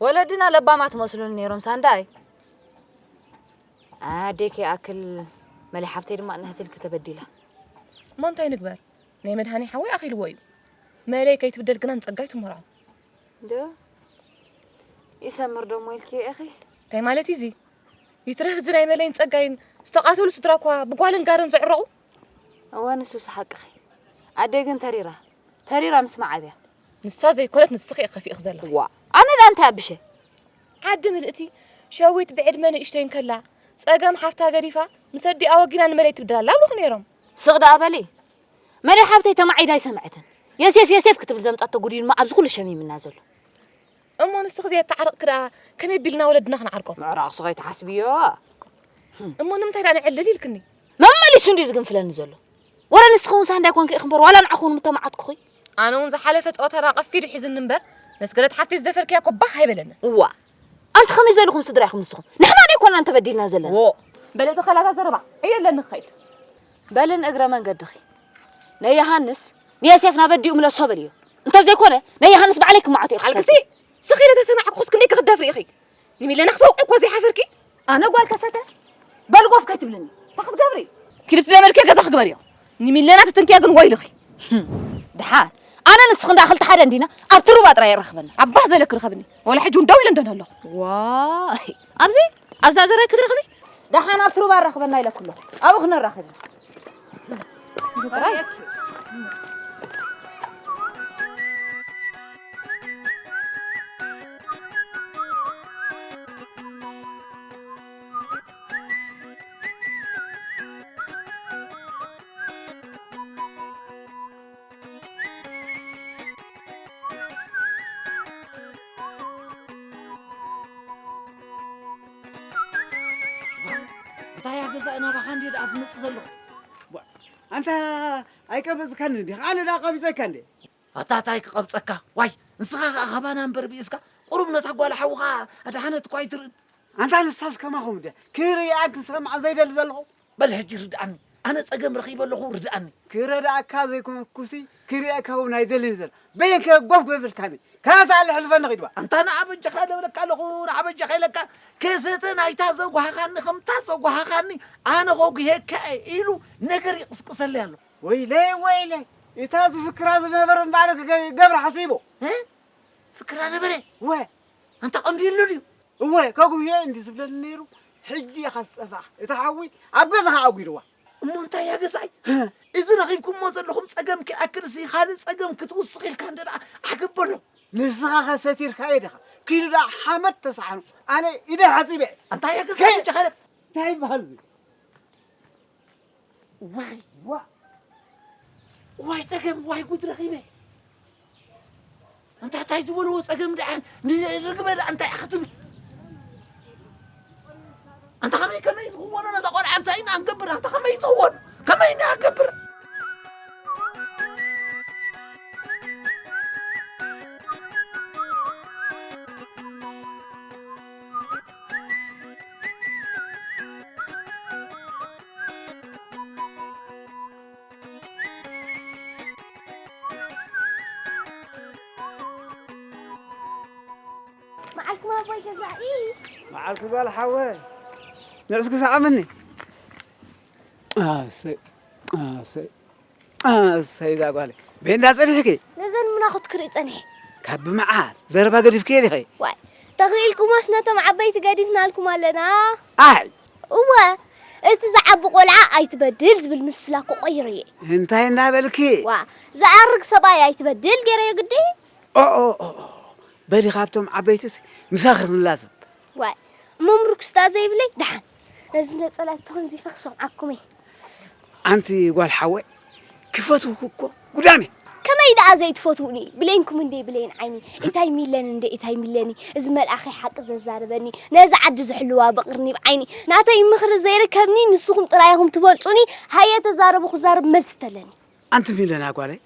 ወለድና ለባማት መስሉኒ ነይሮም ሳንዳይ ኣደይ ከይኣክል መለይ ሓብተይ ድማ እናህትልኪ ተበዲላ እሞ እንታይ ንግበር ናይ መድሃኒ ሓወይ ኣኺልዎ እዩ መለይ ከይትብደል ግና ንጸጋይ ትመርዖ ዶ ይሰምር ዶ ሞይልኪ ኢኺ እንታይ ማለት እዩ እዚ ይትረፍ እዚ ናይ መለይን ጸጋይን ዝተቓተሉ ስድራ እኳ ብጓልን ጋርን ዝዕረቑ እወ ንሱስ ሓቅኺ ኣደይ ግን ተሪራ ተሪራ ምስማዕ ኣብያ ንሳ ዘይኮነት ንስኺ ኢኺ ከፊእኺ ዘለኺ ዋ ኣነ ደኣ እንታይ ኣብሸ ዓዲ ምልእቲ ሸዊት ብዕድመ ንእሽተይ እንከላ ጸገም ሓፍታ ገዲፋ ምስ ኣዲኣ ወጊና ንመለይ ትብድላ ኣላ ኣብሉኺ ነይሮም ስቕ ደኣ በሊ መለይ ሓብተይ ተማዒዳ ኣይሰምዐትን። የሴፍ የሴፍ ክትብል ዘምጻቶ ጉድ እዩ ድማ ኣብዚ ኩሉ ሸሚምና ዘሎ። እሞ ንስኺ ዘየተዓረቕኪ ደኣ ከመይ ኣቢልና ወለድና ክንዓርቆም? ምዕራቕሲ ከይትሓስብዮ። እሞ ንምንታይ ደኣ ንዕልል ኢልክኒ? መመሊሱ እንድዩ ዝግንፍለኒ ዘሎ። ወረ ንስኺ እውን ሳንዳይ ኮንኪ ኢኺ እምበር ዋላ ንዓኹ እውን ምተማዓትኩኺ። ኣነ እውን ዝሓለፈ ጸወታና ቀፊዱ ሒዝኒ እምበር፣ መስገደት ሓፍተይ ዝደፈርክያ እኮ ባህ ኣይበለንን። እዋ፣ ኣንቲ ከመይ ዘለኹም ስድራ ኢኹም ንስኹም? ንሕና ዶ ኣይኮናን ተበዲልና ዘለና? ዎ። በለ ተኸላታ ዘረባ እየ ኣለኒ ክኸይድ። በሊ ንእግረ መንገድኺ ናይ ዮሃንስ ንዮሴፍ ናበዲኡ ምለሶ በልዮ። እንተዘይኮነ ናይ ዮሃንስ ባዕለይ ክመዓቶ እየ ክኸይድ። ኣልክሲ፣ ስኺ ኢለ ተሰማዕኩኹስ ክንደይ ክትደፍሪ ኢኺ? ንሚለና ክትወቕዒ እኮ ዘይሓፈርኪ? ኣነ ጓል ከሰተ በልጎፍ ከይትብልኒ። እንታይ ክትገብሪ? ኪዲ እቲ ዘመድኪ ገዛ ክግበርዮ። ንሚለና ትትንክያ ግን ወይልኺ። ደሓን ኣነ ንስኺ እንዳ ክልተ ሓደ እንዲና ኣብ ትሩባ ጥራይ የራኽበና። ኣባህ ዘለክ ርኸብኒ። ወላ ሕጂ እውን ደው ኢለ እንደን ኣለኹ። ዋይ፣ ኣብዚ ኣብዛ ዘራይ ክትረኽቢ? ደሓን ኣብ ትሩባ ኣራኽበና ኢለኩ ኣለኹ። ኣብኡ ክነራኽብ ኢና። ጥራይ። እንታይ እያ ገዛኢ ናባኻ እንድየ ደኣ ዝመጽእ ዘለኹ? ቧ፣ ኣንታ ኣይቀበጽካኒ እንዲኻ? ኣነ ደኣ ቀቢጸካ እንድየ። ኣታ እንታይ ክቐብጸካ? ዋይ፣ ንስኻ ኸኣ ካባና እምበር ብኢስካ፣ ቁሩብ ነታ ጓል ሓውኻ ኣድሓነት እኳ ኣይትርእን። ኣንታ ንሳስ ከማኹም ድያ? ክርእያ ክሰምዓ ዘይደሊ ዘለኹ? በል ሕጂ ርድኣኒ። ኣነ ጸገም ረኺበ ኣለኹ፣ ርድኣኒ። ክረድኣካ ዘይኮንኩሲ፣ ክርእየካ እውን ኣይደልን ዘሎ። በየን ከ ጎፍ ክበብልካኒ? ካሳ ኣለ ሕልፈኒ ኺድዋ። ኣንታ ንዓ በጃኻ ደብለካ ኣለኹ፣ ንዓ በጃኻ ኢለካ። ከሰተ ናይታ ዘጓሃኻኒ፣ ከምታ ዘጓሃኻኒ፣ ኣነ ኸጉሄካ እየ ኢሉ ነገር ይቕስቅሰለይ ኣሎ። ወይለይ፣ ወይለይ። እታ ዝፍክራ ዝነበረ እምበኣር ክገ-፣ ገብረ ሓሲቡ። እ? ፍክራ ነበረ? ወ። ኣንታ ቀንዲሉ ድዩ? እወ፣ ከጉህየ እንዲ ዝብለኒ ነይሩ። ሕጂ ኢኻ ዝጠፋእኻ። እታ ሓዊ ኣብ ገዛኻ ኣጒድዋ። እሞ እንታይ እያ ገዛይ? ህ። እዚ ረኺብኩሞ ዘለኹም ጸገም ክኣክልሲ ካልእ ጸገም ክትውስኽ ኢልካ እንደ ደኣ ዓገብ በሎ። ንስኻ ኸ ሰቲርካዮ ዲኻ? ኪዱ ደኣ ሓመድ ተሰዓኑ። ኣነ ኢደ ሓጺበ። እንታይ እያ ገዛይ ከ-፣ ሕጂ ኸ እንታይ ይበሃል እዚ? ዋይ፣ ዋ-፣ ዋይ ጸገም፣ ዋይ ጉድ ረኺበ። እንታይ፣ እንታይ ዝበልዎ ጸገም ደኣ፣ ንርግበ ደኣ እንታይ ኢኻ ክትብል? ኣንታ ከመይ፣ ከመይ ዝኽወኖ ነዛ ቆልዓ እንታይ ኢና ክንገብር? ኣንታ ከመይ ዝኽወኖ? ከመይ ኢና ክንገብር? መዓልኩም ኣቦይ ገዛኢ። መዓልኩ ጓል ሓወይ። ንዕስኪ ሰዓምኒ። ኣሰይ፣ ኣሰይ፣ ኣሰይ፣ እዛ ጓለይ። ቤንዳ ጸኒሕኪ? ነዘን ምናኹት ክርኢ ጸኒሐ። ካብ መዓስ ዘረባ ገዲፍኪ ዲኺ? ዋይ፣ ተኽኢልኩሞስ ነቶም ዓበይቲ ገዲፍናልኩም ኣለና። ኣይ። እወ፣ እቲ ዝዓቢ ቆልዓ ኣይትበድል ዝብል ምስላ እኮ ቀይረዮ። እንታይ እንዳበልኪ? ዋ፣ ዝኣርግ ሰብኣይ ኣይትበድል ገይረዮ ግዲ። ኦ፣ ኦ፣ ኦ፣ ኦ። በሊ ካብቶም ዓበይትስ ምሳኺ ንላዘብ። ዋይ፣ እሞ ምርኩስ ደኣ ዘይብለይ ደሓን። ነዚ ነጸላ ተወንዚፈ ክሰምዓኩም እየ። ኣንቲ ጓል ሓወይ፣ ክፈትውኪ እኮ ጉዳም እየ። ከመይ ደኣ ዘይትፈትውኒ? ብሌንኩም እንደ ብሌን ዓይኒ፣ እታይ ሚለኒ እንደ እታይ ሚለኒ፣ እዚ መልኣኸይ ሓቂ ዘዛርበኒ፣ ነዚ ዓዲ ዝሕልዋ ብቕርኒብ ዓይኒ፣ ናተይ ምኽሪ ዘይርከብኒ ንስኹም ጥራይ ኢኹም ትበልጹኒ። ሃየ ተዛረቡ፣ ክዛረብ መልሲ ተለኒ። ኣንቲ ሚለና ጓለይ፣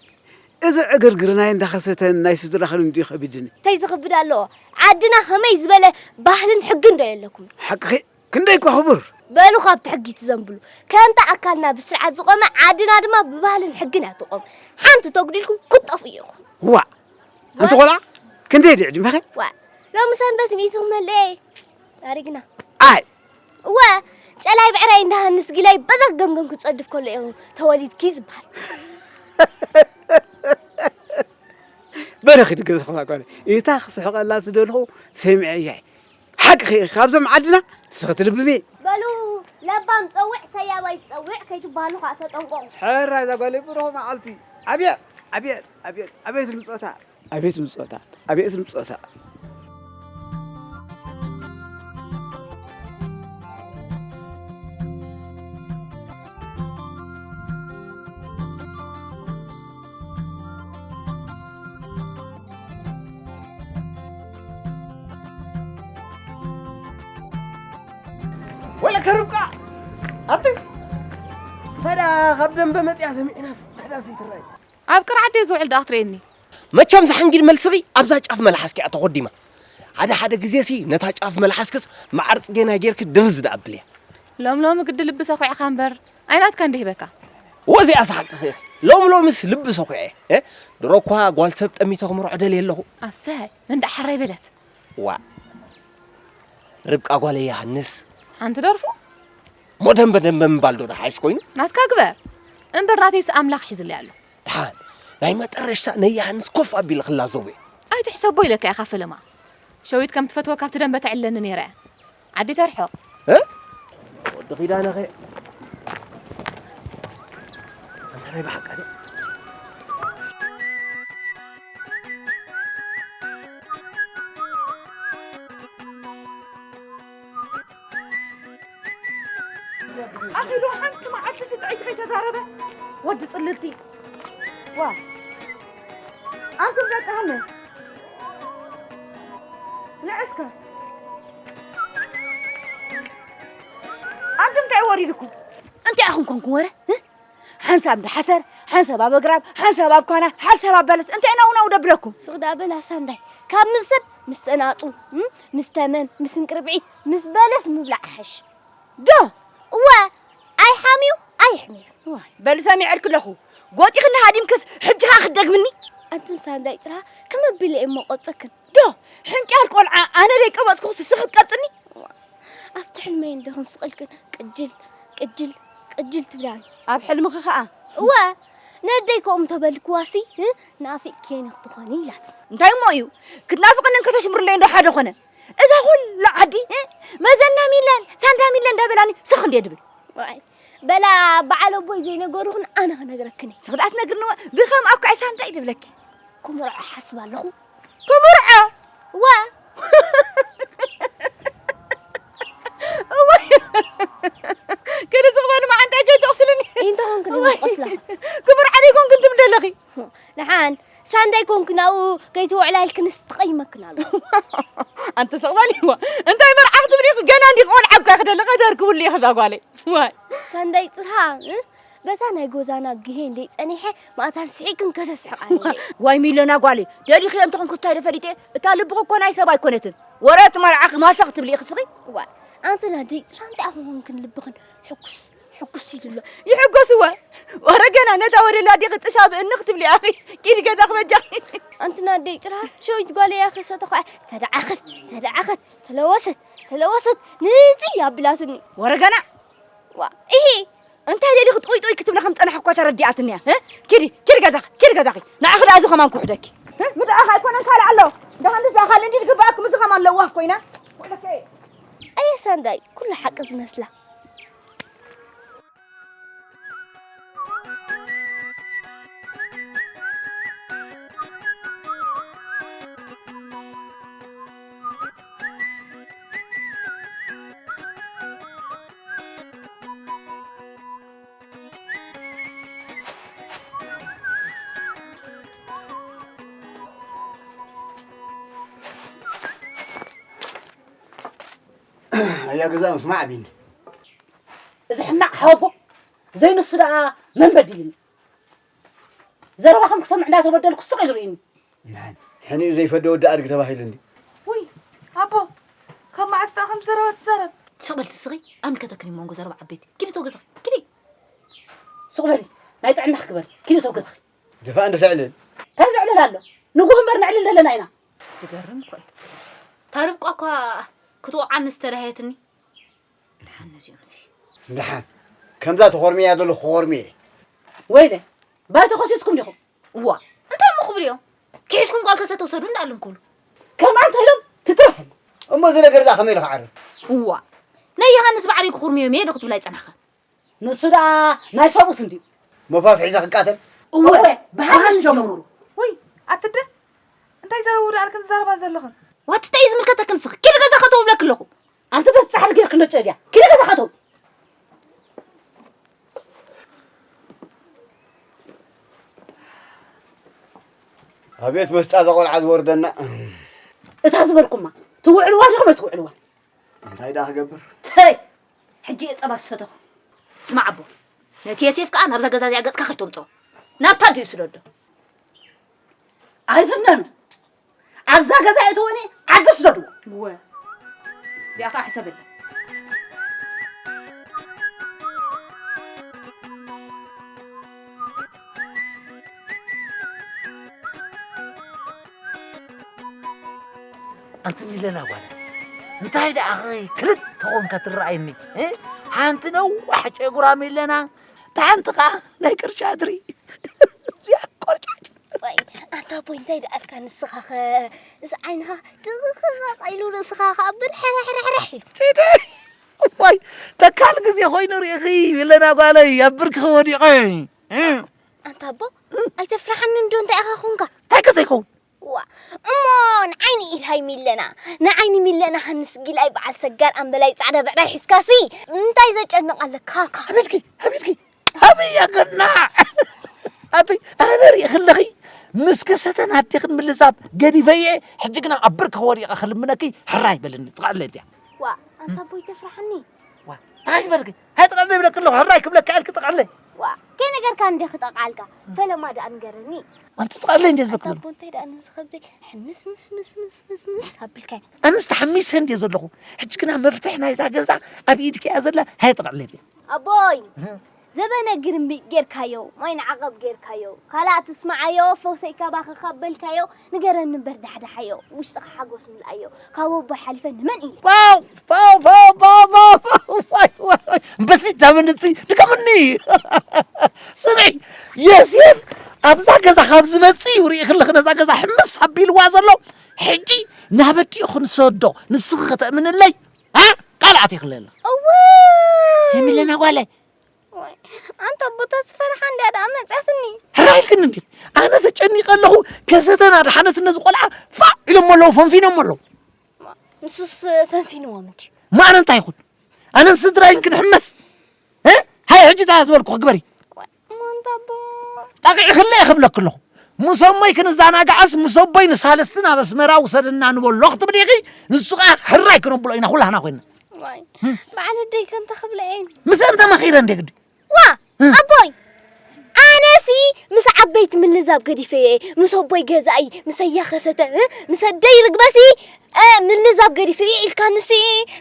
እዚ ዕግርግር ናይ እንዳኸሰተን ናይ ስድራኽን እንድዩ ከቢድኒ። እንታይ ዝኽብድ ኣለዎ? ዓድና ከመይ ዝበለ ባህልን ሕግን ዶ የለኩም? ሓቅኺ፣ ክንደይ እኳ ክቡር። በሉ ካብቲ ሕጊ ትዘንብሉ። ከምቲ ኣካልና ብስርዓት ዝቖመ፣ ዓድና ድማ ብባህልን ሕግን እያ ትቖም። ሓንቲ ተጉዲልኩም ክትጠፍኡ ኢኹም። ዋእ! ኣንቲ ቆልዓ፣ ክንደይ ድዩ ዕድመኺ? ዋእ! ሎሚ ሰንበት ሚእቲ ክመልእ እየ። ኣሪግና። ኣይ! እወ፣ ጨላይ ብዕራይ እንዳ ሃንስ ጊላይ በዛ ገምገም ክጸድፍ ከሎ እዩ ተወሊድኪ ዝበሃል። በረኺ ድገ ዝኾና ጓለይ። እታ ክስሕቐላ ዝደልኹ ሰሚዐያ እየ። ሓቅኺ ኢኺ፣ ካብዞም ዓድና ንስኺ ትልብሚ። በሉ፣ ለባም ጸውዕ፣ ሰያባይ ጸውዕ ከይትበሃሉ ኸኣ ተጠንቀቑ። ሕራይ እዛ ጓለይ ብሩኽ መዓልቲ። ኣብየት፣ ኣብየት፣ ኣብየት፣ ኣብየት ምጾታ። ኣብየት ምጾታ፣ ኣብየት ምጾታ። ወላ ከርብቃ፣ ኣቲ፣ እንታይ ደኣ ካብ ደንበ መጽያ ሰሚዕናስ፣ እንታይ ደኣ ዘይትረኣይ? ኣብ ቅርዓት ድየ ዝውዕል ደኣ ክትርእየኒ? መቸም ዝሓንጊድ መልስኺ ኣብዛ ጫፍ መልሓስኪ እያ ተኾዲማ። ሓደ ሓደ ግዜሲ ነታ ጫፍ መልሓስክስ መዓር ጽጌና ጌርኪ ድርዝ ደኣ ኣብልያ። ሎም ሎም ግዲ ልቢ ሰኹዕኻ እምበር ኣይናትካ እንዲህ በካ። ወዚኣ ሰሓቅኺ ኢኺ። ሎም ሎምስ ልቢ ሰኹዐ እየ። እ? ድሮ እኳ ጓል ሰብ ጠሚተ ክምርዖ ደልየ ኣለኹ። ኣሰይ፣ መን ደኣ ሕራይ በለት? ዋ፣ ርብቃ ጓለ ዮሃንስ። ሓንቲ ደርፉ? እሞ ደንበ ደንበ ምባል ዶ ደሓይሽ ኮይኑ? ናትካ ግበር። እምበር ናተይስ ኣምላኽ ሒዙለይ ኣሎ። ደሓን፣ ናይ መጠረሽታ ናይ ዮሃንስ ኮፍ ኣቢለ ክላዘቦ እየ። ኣይትሕሰቦ ኢለካ ኢኻ ፈለማ። ሸዊት ከም ትፈትወካ ኣብቲ ደንበ ተዕለኒ ነይረ። ዓዲ ተርሖ። እ? ወዲ ኺዳነኸ? ኣንታ ናይ ብሓቂ ድያ? ኣኺሉ ሓንቲ መዓልቲ ስጥዒት ከይተዛረበ ወዲ ጽልልቲ። ዋ። ኣንቱም ደቂ ሃመ። ንዕስከ። ኣንቱም እንታይ ወሪድኩም? እንታይ ኣኹም ኮንኩም ወረ? እ? ሓንሳብ እንዳ ሓሰር፣ ሓንሳብ ኣብ ኣግራብ፣ ሓንሳብ ኣብ ኳና፣ ሓንሳብ ኣብ በለስ። እንታይ ናው ናው ደብለኩም? ስቕ ደኣ በላ ሳንዳይ። ካብ ምስ ሰብ ምስ ጠናጡ፣ እም? ምስ ተመን፣ ምስ እንቅርብዒት፣ ምስ በለስ ምብላዕ ሓሽ። ዶ? እወ፣ ኣይሓምዩ፣ ኣይሕምዩ። ዋይ፣ በሊ ሰሚዐልኪ ኣለኹ። ጎጢኽኒ ሃዲምክስ ሕጂ ኸኣ ክትደግምኒ? ኣንትን ሳንዳይ ጽራ፣ ከመ ኣቢለ እየ እሞ ቀብጸክን? ዶ? ሕንጫል ቆልዓ፣ ኣነ ደይቀበጽኩ ስስኺ ትቀብጽኒ? ኣብቲ ሕልመይ እንዶ ክንስቕ ኢልክን ቅጅል፣ ቅጅል፣ ቅጅል ትብላኒ። ኣብ ሕልምኺ ኸኣ? እወ፣ ነደይ ከምኡ እንተበልክዋሲ፣ እ፣ ናፊቕክየኒ ክትኾኒ ኢላትኒ። እንታይ እሞ እዩ? ክትናፍቕኒ እንከተሽምርለይ እንዶ ሓደ ኾነ። እዛ ኹላ ዓዲ፣ እ፣ መዘና ሚለን፣ ሳንዳ ሚለን እንዳበላኒ ስኽ እንድየ ድብል። ዋይ፣ በላ በዓል ኣቦይ ዘይነገሩኽን ኣነ ክነግረክን እየ። ስኽ ደኣ ትነግርንወ፣ ብኸም ኣኳ ሳንዳ እዩ ድብለኪ። ክምርዖ ሓስብ ኣለኹ። ክምርዖ? እወ። እወ። ከደ ዝቕበሉ መዓንጣይ ከይተቕስልኒ። እንታይ ኾንክን እወ። ቆስላ? ክምርዖ ደይኮንክን ትብሊ ኣለኺ። ንሓን ሳንዳይ ኮንክን ኣብኡ ከይትውዕላ ኢልክንስ ትቐይመክን ኣሎ። ኣንቲ ስቕ በሊ እወ። እንታይ መርዓ ክትብሊ ኢኺ? ገና እንዲ ቆልዓ እኳ ክደሊ ቀደር ክብሉ ኢኺ እዛ ጓለይ። ዋይ። ሳንዳይ ጽርሃ፣ እ? በታ ናይ ጎዛና ግሄ እንደይ ጸኒሐ ማእታን ስሒቅን ከተስሕቃኒ። ዋይ ሚለና ጓለይ፣ ደሊኺ እንተኾንኩ እንታይ ዶ ፈሊጠ? እታ ልብኺ እኮ ናይ ሰብ ኣይኮነትን። ወረ እቲ መርዓኺ ማሰኽ ትብሊ ኢኺ ስኺ? ዋይ፣ ኣንቲ ናደይ ጽርሃ እንታይ ኣኹም ኮንክን ልብኽን ሕኩስ ሕኩስ ኢሉ ኣሎ። ይሕጎስወ። ወረ ገና ነታ ወደላ ዲኺ ጥሻ ብእኒ ክትብሊ ኣኺ። ኪዲ ገዛ ክበጃኺ። ኣንቲ ናደይ ጥራ ሸዊት ጓለይ ኣኺ ሰተኹ። ተደዓኸት፣ ተደዓኸት፣ ተለወሰት፣ ተለወሰት። ንዚ ኣቢላትኒ። ወረ ገና። ዋ፣ ኢሂ። እንታይ ደሊኺ ጥውይ ጥውይ ክትብሊ ከም ጸናሕ እኮ ተረዲኣትኒ እያ። እ? ኪዲ፣ ኪዲ ገዛኺ፣ ኪዲ ገዛኺ። ንዓኺ ደኣ እዚ ኸማን ክውሕደኪ። እ? ምድዓኻ ኣይኮነን ካልእ ኣሎ። ደሓን እዚ ኣኻል እንዲ ዝግብኣኩም እዚ ኸማን ለዋህ ኮይና። ወለከ። ኣየ ሳንዳይ፣ ኩሉ ሓቂ ዝመስላ። ኣያ ገዛ ምስማዕ ቢኒ። እዚ ሕማቕ ሓወቦ ዘይንሱ ደኣ መን በዲልኒ? ዘረባኹም ክሰምዕ እንዳተበደልኩ ስቕ ኢሉ ርእይኒ። ናን፣ ሕኒኡ ዘይፈደ ወዲ ኣድጊ ተባሂሉ እንዲ። ውይ፣ ኣቦ፣ ካብ መዓስ ደኣ ከም ዘረባ ትዛረብ? ስቕ በል ትስኺ፣ ኣምልከተክን እዩ መንጎ ዘረባ ዓበይቲ። ኪዲ ተው ገዛኺ፣ ኪዲ። ስቕ በሊ፣ ናይ ጥዕናኺ ግበሪ፣ ኪዲ ተው ገዛኺ። ደፋእ እንዶ ተዕልል። እንታይ ዘዕልል ኣሎ? ንጉህ እምበር ነዕልል ዘለና ኢና። ትገርም እኮ እዩ። ታርብቋ እኳ ክትወቕዓኒ ዝተላህየትኒ። ደሓን ነዚኦም ሲ። ደሓን። ከምዛ ተኾርምያ ዘለኹ ክኾርምየ። ወይለ፣ ባይ ተኾሲስኩም ዲኹም? እዋ፣ እንታይ እሞ ክብሉ እዮም? ክሒስኩም ጓል ከሰተ ውሰዱ እንዳኣሎም ክብሉ። ከምኣ እንታይ ኢሎም? ትትረፈኒ። እሞ እዚ ነገር እዛ ከመይ ኢሉ ክዓርፍ? እዋ፣ ናይ ዮሃንስ ባዕለይ ክኹርምዮም እየ ዶ ክትብል ኣይጸናሕኻን? ንሱ ደኣ ናይ ሰብኡት እንድዩ። መፋስ ሒዛ ክቃተል? እወ፣ እወ፣ ብሃንስ ብሃንስ ጀምሩ። ጀምሩ። ውይ፣ ኣትደ፣ እንታይ ዘረቡ ደኣ ኣልክን ትዛረባ ዘለኽን? ዋትተይ ዝምልከተክን ንስኺ? ኪዲ ገዛ ከተው እብለኪ ኣለኹ። ኣንቲ በቲ ጻሕሊ ጌርክኖ ጨድያ። ኪዲ ገዛ ከተው። ኣቤት መስጣ እዛ ቆልዓ ዝወርደና። እታ ዝበልኩማ፣ ትውዕልዋ ዲኹም ኣይትውዕልዋ? እንታይ ደኣ ክገብር? ተይ! ሕጂ እየ ጸባ ዝሰተኹ። ስማዕ ኣቦ፣ ነቲ የሴፍ ከኣ ናብዛ ገዛ እዚኣ ገጽካ ከይተምጽኦ። ናብታ ኣዲኡ ስደዶ። ኣይዝነኑ። ኣብዛ ገዛ የእትወኒ ዓዲ ስደድዎ። እወ። እዚኣ ኸዓ ሕሰበላ። ኣንቲ ሚለና ጓል፣ እንታይ ደኣ ኸ ክልተ ኾንካ ትረኣየኒ? እ? ሓንቲ ነዋሕ ጨጉራ ሚለና፣ እታ ሓንቲ ኸዓ ናይ ቅርጫ እግሪ። እዚኣ ቆርጫጭ። ወይ፣ ኣንታ ኣቦይ እንታይ ደኣልካ ንስኻ ኸ? እዚ ዓይንኻ ድቕቕ ኢሉ ርእስኻ ኸኣ ብርሕርሕርሕርሕ ኢሉ። ዲደ፣ እዋይ፣ ተካል ግዜ ኾይኑ ርኢኺ፣ ሚለና ጓለይ፣ ኣብ ብርክኺ ወዲቐ። እ? ኣንታ ኣቦ፣ ኣይተፍርሓኒ እንዶ እንታይ ኢኻ ኾንካ? እንታይ ከ ዘይከውን? ዋ፣ እሞ ንዓይኒ ኢልሃይ ሚለና፣ ንዓይኒ ሚለና ሃንስ ጊላይ በዓል ሰጋር ኣምበላይ ጻዕዳ ብዕራይ ሒዝካሲ እንታይ ዘጨንቕ ኣለካ? ሃበድኪ፣ ሃበድኪ፣ ሃበይ ያገና። ኣቲ ኣነ ርኢ ክለኺ ምስ ከሰተን ኣዴኽን ምልዛብ ገዲፈየ፣ ሕጂ ግና ኣብ ብርኪ ወዲቐ ክልምነኪ ሕራይ በልኒ፣ ትኽዕለ እንድያ። ዋ፣ ኣንታ ኣቦይ ተፍርሓኒ። ዋ፣ እንታይ ዝበልኪ? ሃይ ጥቕዕለ ይብለኪ ኣለኹ፣ ሕራይ ክብለካ ኢልኪ ጥቕዕለ። ዋ፣ ከይነገርካ እንደ ክጠቕዓልካ፣ ፈለማ ደኣ ንገረኒ። ኣንቲ ጥቕዕለ እንደ ዝበልኪ ኣንታ ዘለኹ። ኣቦ እንታይ ደኣ ነዚ ከብደይ ሕምስ ምስ ምስ ምስ ምስ ምስ ኣቢልካዮ። ኣነስ ተሓሚሰ እንደ ዘለኹ። ሕጂ ግና መፍትሕ ናይዛ ገዛ ኣብ ኢድኪ እያ ዘላ፣ ሃይ ጥቕዕለ እያ። ኣቦይ፣ እህ። ዘበነ ግርምቢጥ ጌርካዮ፣ ማይ ንዓቐብ ጌርካዮ፣ ካልኣ ትስምዓዮ፣ ፈውሰይ ካባኺ ካብ በልካዮ፣ ንገረኒ እምበር ዳሕዳሓዮ፣ ውሽጥኻ ሓጎስ ምልኣዮ፣ ካብ ኣቦይ ሓሊፈ ንመን ኢለ? ፋው፣ ፋው፣ ፋው፣ ፋው፣ ፋው፣ ፋው፣ ፋው፣ ፋው። እምበሲ ዛመንሲ ድገምኒ። ስምዒ፣ ዮሴፍ ኣብዛ ገዛ ካብ ዝመጽእ እዩ ርኢ ክልኽ ነዛ ገዛ ሕምስ ኣቢልዋ ዘሎ። ሕጂ ናብ ኣዲኡ ክንሰዶ፣ ንስኺ ከተእምንለይ፣ እ? ቃል ኣትይክለይ ኣለኺ። እወ። የሚለና ጓለይ። ወይ፣ ኣንታ ኣቦታት ዝፈርሓ እንድያ ደኣ መጽያትኒ። ሕራይ ኢልክኒ እንዲ። ኣነ ተጨኒቐ ኣለኹ፣ ከሰተን ኣድሓነት ነዚ ቆልዓ ፋእ ኢሎሞ ኣለዉ፣ ፈንፊኖሞ ኣለዉ። ንሱስ ፈንፊንዎም እንዲ። ማን እንታይ ይኹን? ኣነን ስድራይን ክንሕመስ? እ? ሃይ፣ ሕጂ እንታይ ዝበልኩ ክግበሪ? ወይ፣ ኣንታ ኣቦ። ጠቒዕክለይ ክብለኪ ኣለኹ። ምስ ኣሞይ ክንዘናጋዕስ፣ ምስ ኣቦይ ንሳልስቲ ናብ ኣስመራ ውሰደና ንበሎ ክትብሊ ኢኺ፣ ንሱ ኸኣ ሕራይ ክነብሎ ኢና ኩላህና ኮይንና። ዋይ፣ በዓል ኣደይ ከ እንታይ ክብላ እየን? ምስአን ተማኺረ እንደ ግዲ። ዋ፣ እ። ኣቦይ፣ ኣነሲ ምስ ዓበይቲ ምልዛብ ገዲፈ እየ፣ ምስ ኣቦይ ገዛኢ፣ ምስ ኣያ ከሰተ፣ እ፣ ምስ ኣደይ ርግበሲ፣ እ፣ ምልዛብ ገዲፈ እየ ኢልካንሲ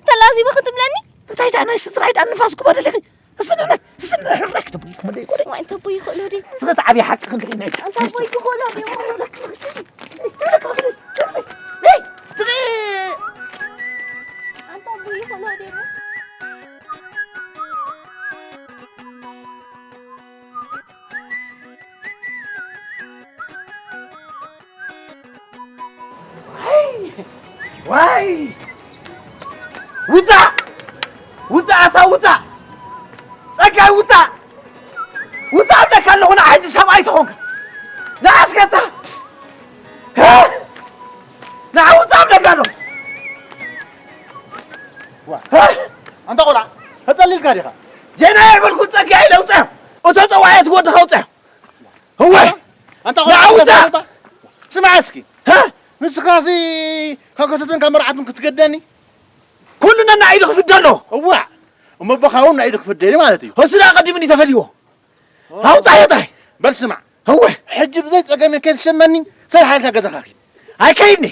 ተላዚቡ ክትብለኒ? እንታይ ደኣ ናይ ስድራይ ደኣ ንፋስ ክበደለኺ? እስንዕና፣ እስንዕና፣ ሕራይ ክትብሊ ክመደይ ጎደይ። ዋይ፣ እንተ ኣቦይ ይኽእሎ ድዩ? ስኸት ዓብዪ ሓቂ ክንርኢ ናይ። እንተ ኣቦይ ይኽእሎ ድዩ? ኣንታ ኣቦይ ይኽእሎ ድዩ? ዋይ! ዋይ! ውጻእ! ውጻእ! ኣታ ውጻእ! ጸጋይ ውጻእ! ውጻእ እብለካ ኣለኹ፣ ንዓ ሕጂ ሰብኣይ ተኾንካ። ንዓ እስከ ኣታ! ሀ! ንዓ ውጻእ እብለካ ኣለኹ። ዋ፣ ሀ! ኣንታ ቆልዓ፣ ተጸሊልካ ዲኻ? ጀና የብልኩ ጸጋ ኢለ ውጻእ። እቶ ጸዋያት ወድኻ ውጻእ። እወ! ኣንታ ንዓ ቆልዓ፣ ውጻእ! ስማዕ እስኪ። ሀ! ንስኻሲ ካብ ከሰተን ካብ መርዓትን ክትገደኒ? ኩሉ ነናይ ኢዱ ክፍደ ኣሎ። እዋ! እሞ ኣቦኻ እውን ናይ ኢዱ ክፍደ እዩ ማለት እዩ። እሱ ደኣ ቀዲሙ እንዲ ተፈልይዎ። ኣውጻዮ ጥራይ። በል ስማዕ። እወ። ሕጂ ብዘይ ጸገም ከይትሸመኒ፣ ሰላሕ ኢልካ ገዛኻ ኪድ። ኣይከይድኒ።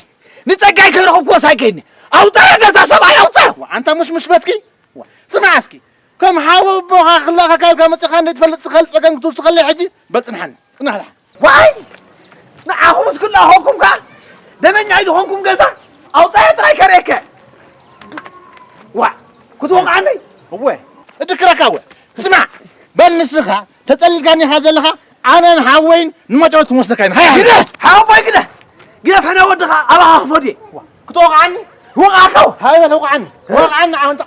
ንጸጋይ ከይረኸብኩዎስ ኣይከይድኒ። ኣውጻዮ ነታ ሰብኣይ ኣውጻዮ። ዋ፣ ኣንታ ሙሽሙሽ በትኪ። ዋ፣ ስማዕ እስኪ። ከም ሓው ኣቦኻ ክላኸካ ኢልካ መጺኻ እንደ ትፈልጥ ዝኸል ጸገም ክትውስኸለይ ሕጂ በል ጽንሓኒ። ጽናሕ ደሓን። ዋይ! ንዓኹምስ ክላኸኩም ከኣ ደመኛይ ዝኾንኩም ገዛ ኣውጻዮ ጥራይ ከርእየከ። ዋ! ክትወቕዓኒ? እወ። እድክረካ እወ። ስማዕ፣ በል ንስኻ ተጸሊልካኒ ኢኻ ዘለኻ፣ ኣነን ሓወይን ንመጫወቲ ክንወስደካ ኢና። ሃይ፣ ሃይ። ግደ! ሓወቦይ ግደ! ግደ፣ ፈነ ወድኻ ኣባኻ ክፈድየ። ክትወቕዓኒ? ወቕዓካ! ሃይ በል፣ ወቕዓኒ። ወቕዓኒ፣ ኣንታ።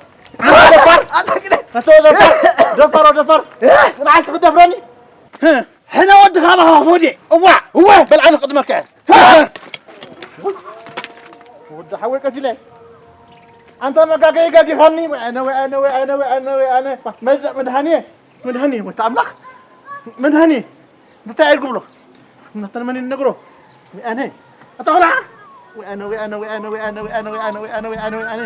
ኣንታ ደፋር! ኣንታ ግደ! ኣቶ ደፋር! ደፋር፣ ደፋር! እ? ንዓይስ ክትደፍረኒ? እ? ሕነ ወድኻ ኣባኻ ክፈድየ። እዋ! እወ! በል፣ ኣነ ክቕድመካ እየ። ወዲ ሓወይ ቀቲለ። ኣንታ መጋገይ ጋጊኻኒ። ወይ ኣነ፣ ወይ ኣነ፣ ወይ ኣነ፣ ወይ ኣነ፣ ወይ ኣነ። መድ-፣ መድሃኒየ፣ መድሃኒየ፣ ወታ ኣምላኽ። መድሃኒየ። እንታይ እየ ዝብሎ? እናተን መን ይነግሮ? ወይ ኣነ። ኣታ ቆልዓ። ወይ ኣነ፣ ወይ ኣነ፣ ወይ ኣነ።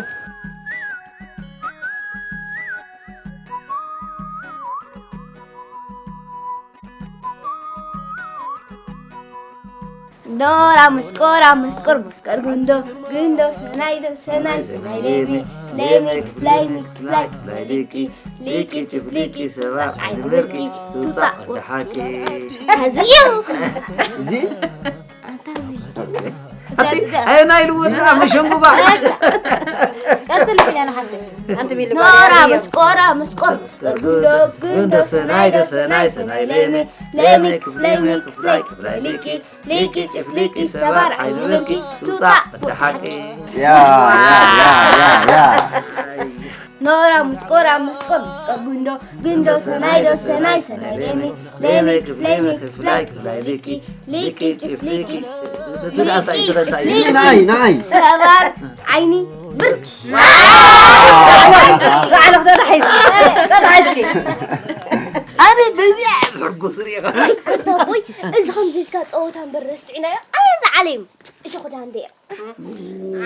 ኖራ ምስቆራ ምስቆር ምስቆር ጉንዶ ጉንዶ ሰናይ ዶ ሰናይ ሰናይ ሌሜ ሌሜ ክፍላይ ክፍላይ ክፍላይ ሊቂ ሊቂ ጭፍሊቂ ሰባ ዓዲ ብርቂ ቱጻ ወደ ሓቂ። እዚ እዩ። እዚ ኣቲ ኣየናይ ልወድና መሸንጉባ። ቀጽል ኢለና ሓንቲ ሓንቲ ሚሊ ኖራ ምስቆራ ምስቆር ምስቆር ጉንዶ ጉንዶ ሰናይ ዶ ሰናይ ሰናይ ሌሜ ሌሜ ክፍላይ ክፍላይ ክፍላይ ሊቂ ሊቂ ጭፍሊቂ ሰባር ዓይኒ ብርቂ ቱጻ ወደ ሓቂ። ያ ያ ያ ያ ያ። ኖራ ምስቆራ ምስቆር ምስቆር ጉንዶ ጉንዶ ሰናይ ዶ ሰናይ ሰናይ ሌሚ ሌሚ ክፍሌሚ ክፍላይ ክፍላይ ሊቂ ሊቂ ጭፍሊቂ ንዓይ ንዓይ ሰባር ዓይኒ ብርቂ። ባዕልኽ ተታሒዝኪ ተታሒዝኪ። ኣነ በዚኣ እየ ዝሕጎስ ሪኢኻ። ኣታ ኣቦይ፣ እዚ ከምዚ ኢልካ ጸወታ እምበር ረሲዕናዮ። ኣየ ዝዓለዩ። እሺ፣ ኹዳ እንዴ።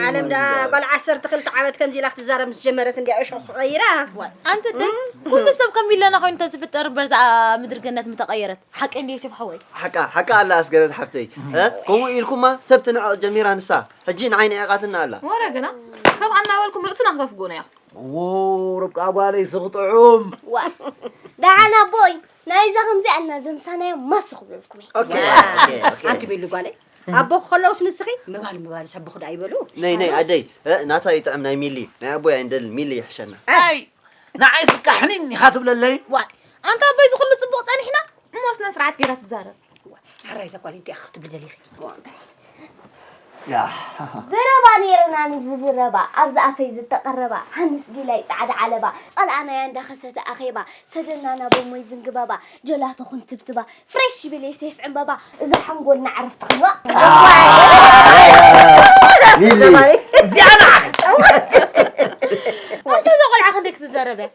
ዓለም ዳ ጓል ዓሰርተ ክልተ ዓመት ከምዚ ኢላ ክትዛረብ ምስ ጀመረት እንዲያ እሾኽ ቐይራ። ኣንቲ ደይ፣ ኩሉ ሰብ ከም ኢለና ኮይኑ ተዝፍጠር እምበር እዛ ምድሪ ገነት ምተቐየረት። ሓቂ እንዲ ዮሴፍ ሓወይ። ሓቃ፣ ሓቃ ኣላ ኣስገረት ሓብተይ። እ? ከምኡ ኢልኩማ ሰብ ትንዕቕ ጀሚራ ንሳ። ሕጂ ንዓይ ንዒቓትና ኣላ። ወረ ግና፣ ከምኣ እናበልኩም ርእስና ክተፍጉና ኢኹም። ዎ፣ ርብቃ ጓለይ ስኽ ጥዑም። ዋ፣ ደሓን ኣቦይ፣ ናይዛ ከምዚኣ እና ዘምሳናዮ ማስኽ ብለልኩም እየ። ኦኬ፣ ኦኬ፣ ኦኬ። ኣንቲ ቤሉ ጓለይ፣ ኣቦ ከለውስ ንስኺ ምባል ምባል ሰብኹ ዳ ይበሉ። ነይ፣ ነይ፣ ኣደይ፣ እ፣ ናታ ይጥዕም ናይ ሚሊ፣ ናይ ኣቦይ ኣይንደልን፣ ሚሊ ይሕሸና። ኣይ፣ ንዓይ ስካሕኒን ኢኻ ትብለለይ? ዋይ፣ ኣንታ ኣቦይ፣ እዚ ኩሉ ጽቡቕ ጸኒሕና? እሞ ስነ ስርዓት ጌራ ትዛረብ። ሕራይ ዘኳል እንቲኣ ክትብሊ ደሊኺ። ያ። ዘረባ ነይርና ንዝዝረባ፣ ኣብዚ ኣፈይ ዝተቐረባ፣ ሃንስ ጊላይ ጻዕዳ ዓለባ፣ ጸልኣናያ እንዳኸሰተ ኣኼባ፣ ሰደናና ቦሞይ ዝንግበባ፣ ጀላቶ ክንትብትባ፣ ፍሬሽ ቢል የሴፍ ዕምበባ፣ እዛ ሓንጎልና ዕረፍቲ ክንዋ። ሚሊ። እዚኣ ንዓኺ። ኣንታ እዛ ቆልዓ ክንደይ ክትዛረብ እያ?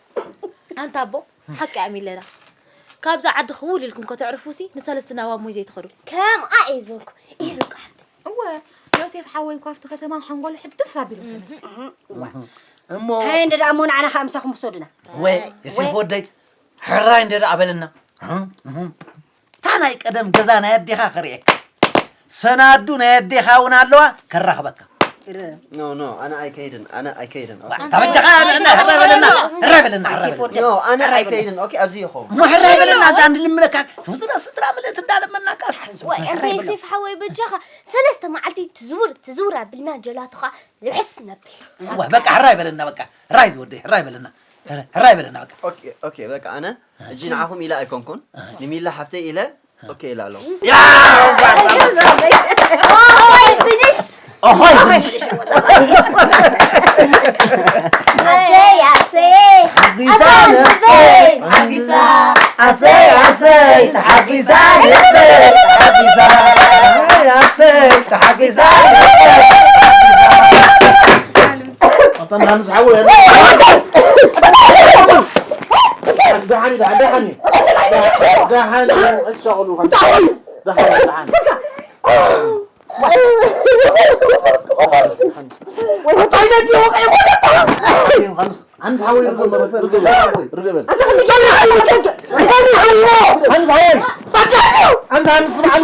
ኣንታ ኣቦ፣ ሓቂ እያ ሚለና። ካብዛ ዓዲ ክውል ኢልኩም ከተዕርፉሲ፣ ንሰለስትና ዋብ ሞይ ዘይትኸዱ። ከምኣ እየ ዝበልኩ። እየ ርብቃ ሓፍተይ። እወ፣ ዮሴፍ ሓወይ እኳ ኣብቲ ከተማ ሓንጎሉ ሕድስ ኣቢሉ ተነሳ። እሞ ሃየ እንደ ደኣ እሞ ንዓና ከኣ ምሳኹም ክሰዱና። ወ፣ ዮሴፍ ወደይ፣ ሕራይ እንደ ደኣ በለና። እታ ናይ ቀደም ገዛ ናይ ኣዴኻ ከርእየካ። ሰናዱ ናይ ኣዴኻ እውን ኣለዋ፣ ከራኽበካ። ኖ፣ ኖ፣ ኣነ ኣይከይድን፣ ኣነ ኣይከይድን። ኦኬ። ተበጃኻ፣ ንዕና፣ ሕራይ በለና፣ ሕራይ በለና፣ ሕራይ በለና። ኖ፣ ኣነ ኣይከይድን። ኦኬ፣ ኣብዚ ይኹን። እሞ ሕራይ በለና፣ እዛ እንድልምነካ፣ ስድራ፣ ስድራ ምልእቲ እንዳለመናካ። ወይ፣ ኣንተ ዮሴፍ ሓወይ በጃኻ፣ ሰለስተ መዓልቲ ትዝውር፣ ትዝውር ኣቢልና ጀላቶኻ ልሕስ ነብል። ዋ፣ በቃ፣ ሕራይ በለና፣ በቃ። ሕራይ ዝወደይ፣ ሕራይ በለና። ሕራይ በለና፣ በቃ። ኦኬ፣ ኦኬ፣ በቃ፣ ኣነ ሕጂ ንዓኹም ኢለ ኣይኮንኩን፣ ንሚላ ሓብተይ ኢለ ኦኬ ኢለ ኣለኹ። ኦሆይ፣ ፊኒሽ። ኦሆይ፣ ፊኒሽ። ኣሰይ፣ ኣሰይ። ሓጒሳ ኣሰይ፣ ነፍሰይ። ሓጒሳ። ኣሰይ፣ ኣሰይ፣ ተሓጒሳ ነፍሰይ። ተሓጒሳ። ኣሰይ፣ ኣሰይ፣ ተሓጒሳ ነፍሰይ። ኣታ ንሓንስ ሓወይ፣ ኣታ ደሓን እዩ፣ ደሓን እዩ። ደሓን እዩ፣ እሻቕሉ፣ ደሓን እዩ፣ ደሓን እዩ። ሓንስ፣ ሓንስ ሓወይ፣ ርግእ በል፣ ርግእ በል፣ ርግእ በል። ሓንስ ሓወይ፣ ኣንታ ሓንስ ስምዓኒ።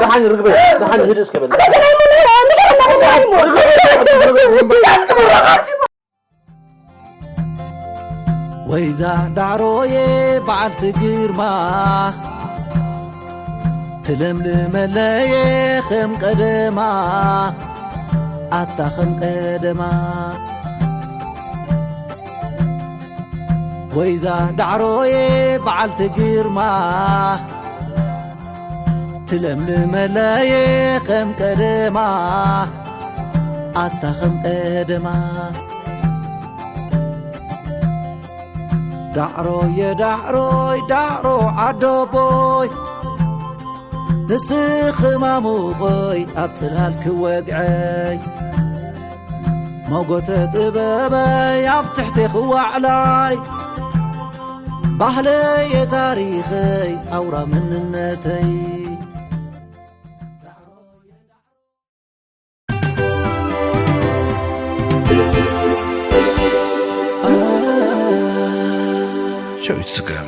ደሓን ርግበ፣ ደሓን ህድእ እስከ በል። ወይዛ ዳዕሮየ በዓልቲ ግርማ፣ ትለምልመለየ ከም ቀደማ፣ ኣታ ከም ቀደማ። ወይዛ ዳዕሮየ በዓልቲ ግርማ፣ ትለምልመለየ ከም ቀደማ፣ ኣታ ከም ቀደማ። ዳዕሮየ ዳዕሮይ ዳዕሮ ዓዶቦይ፣ ንስኺ ማሙቐይ ኣብ ጽላል ክወግዐይ፣ ሞጎተ ጥበበይ ኣብ ትሕቴኺ ዋዕላይ፣ ባህለየ ታሪኸይ ኣውራ መንነተይ። ሸዊት ስገም።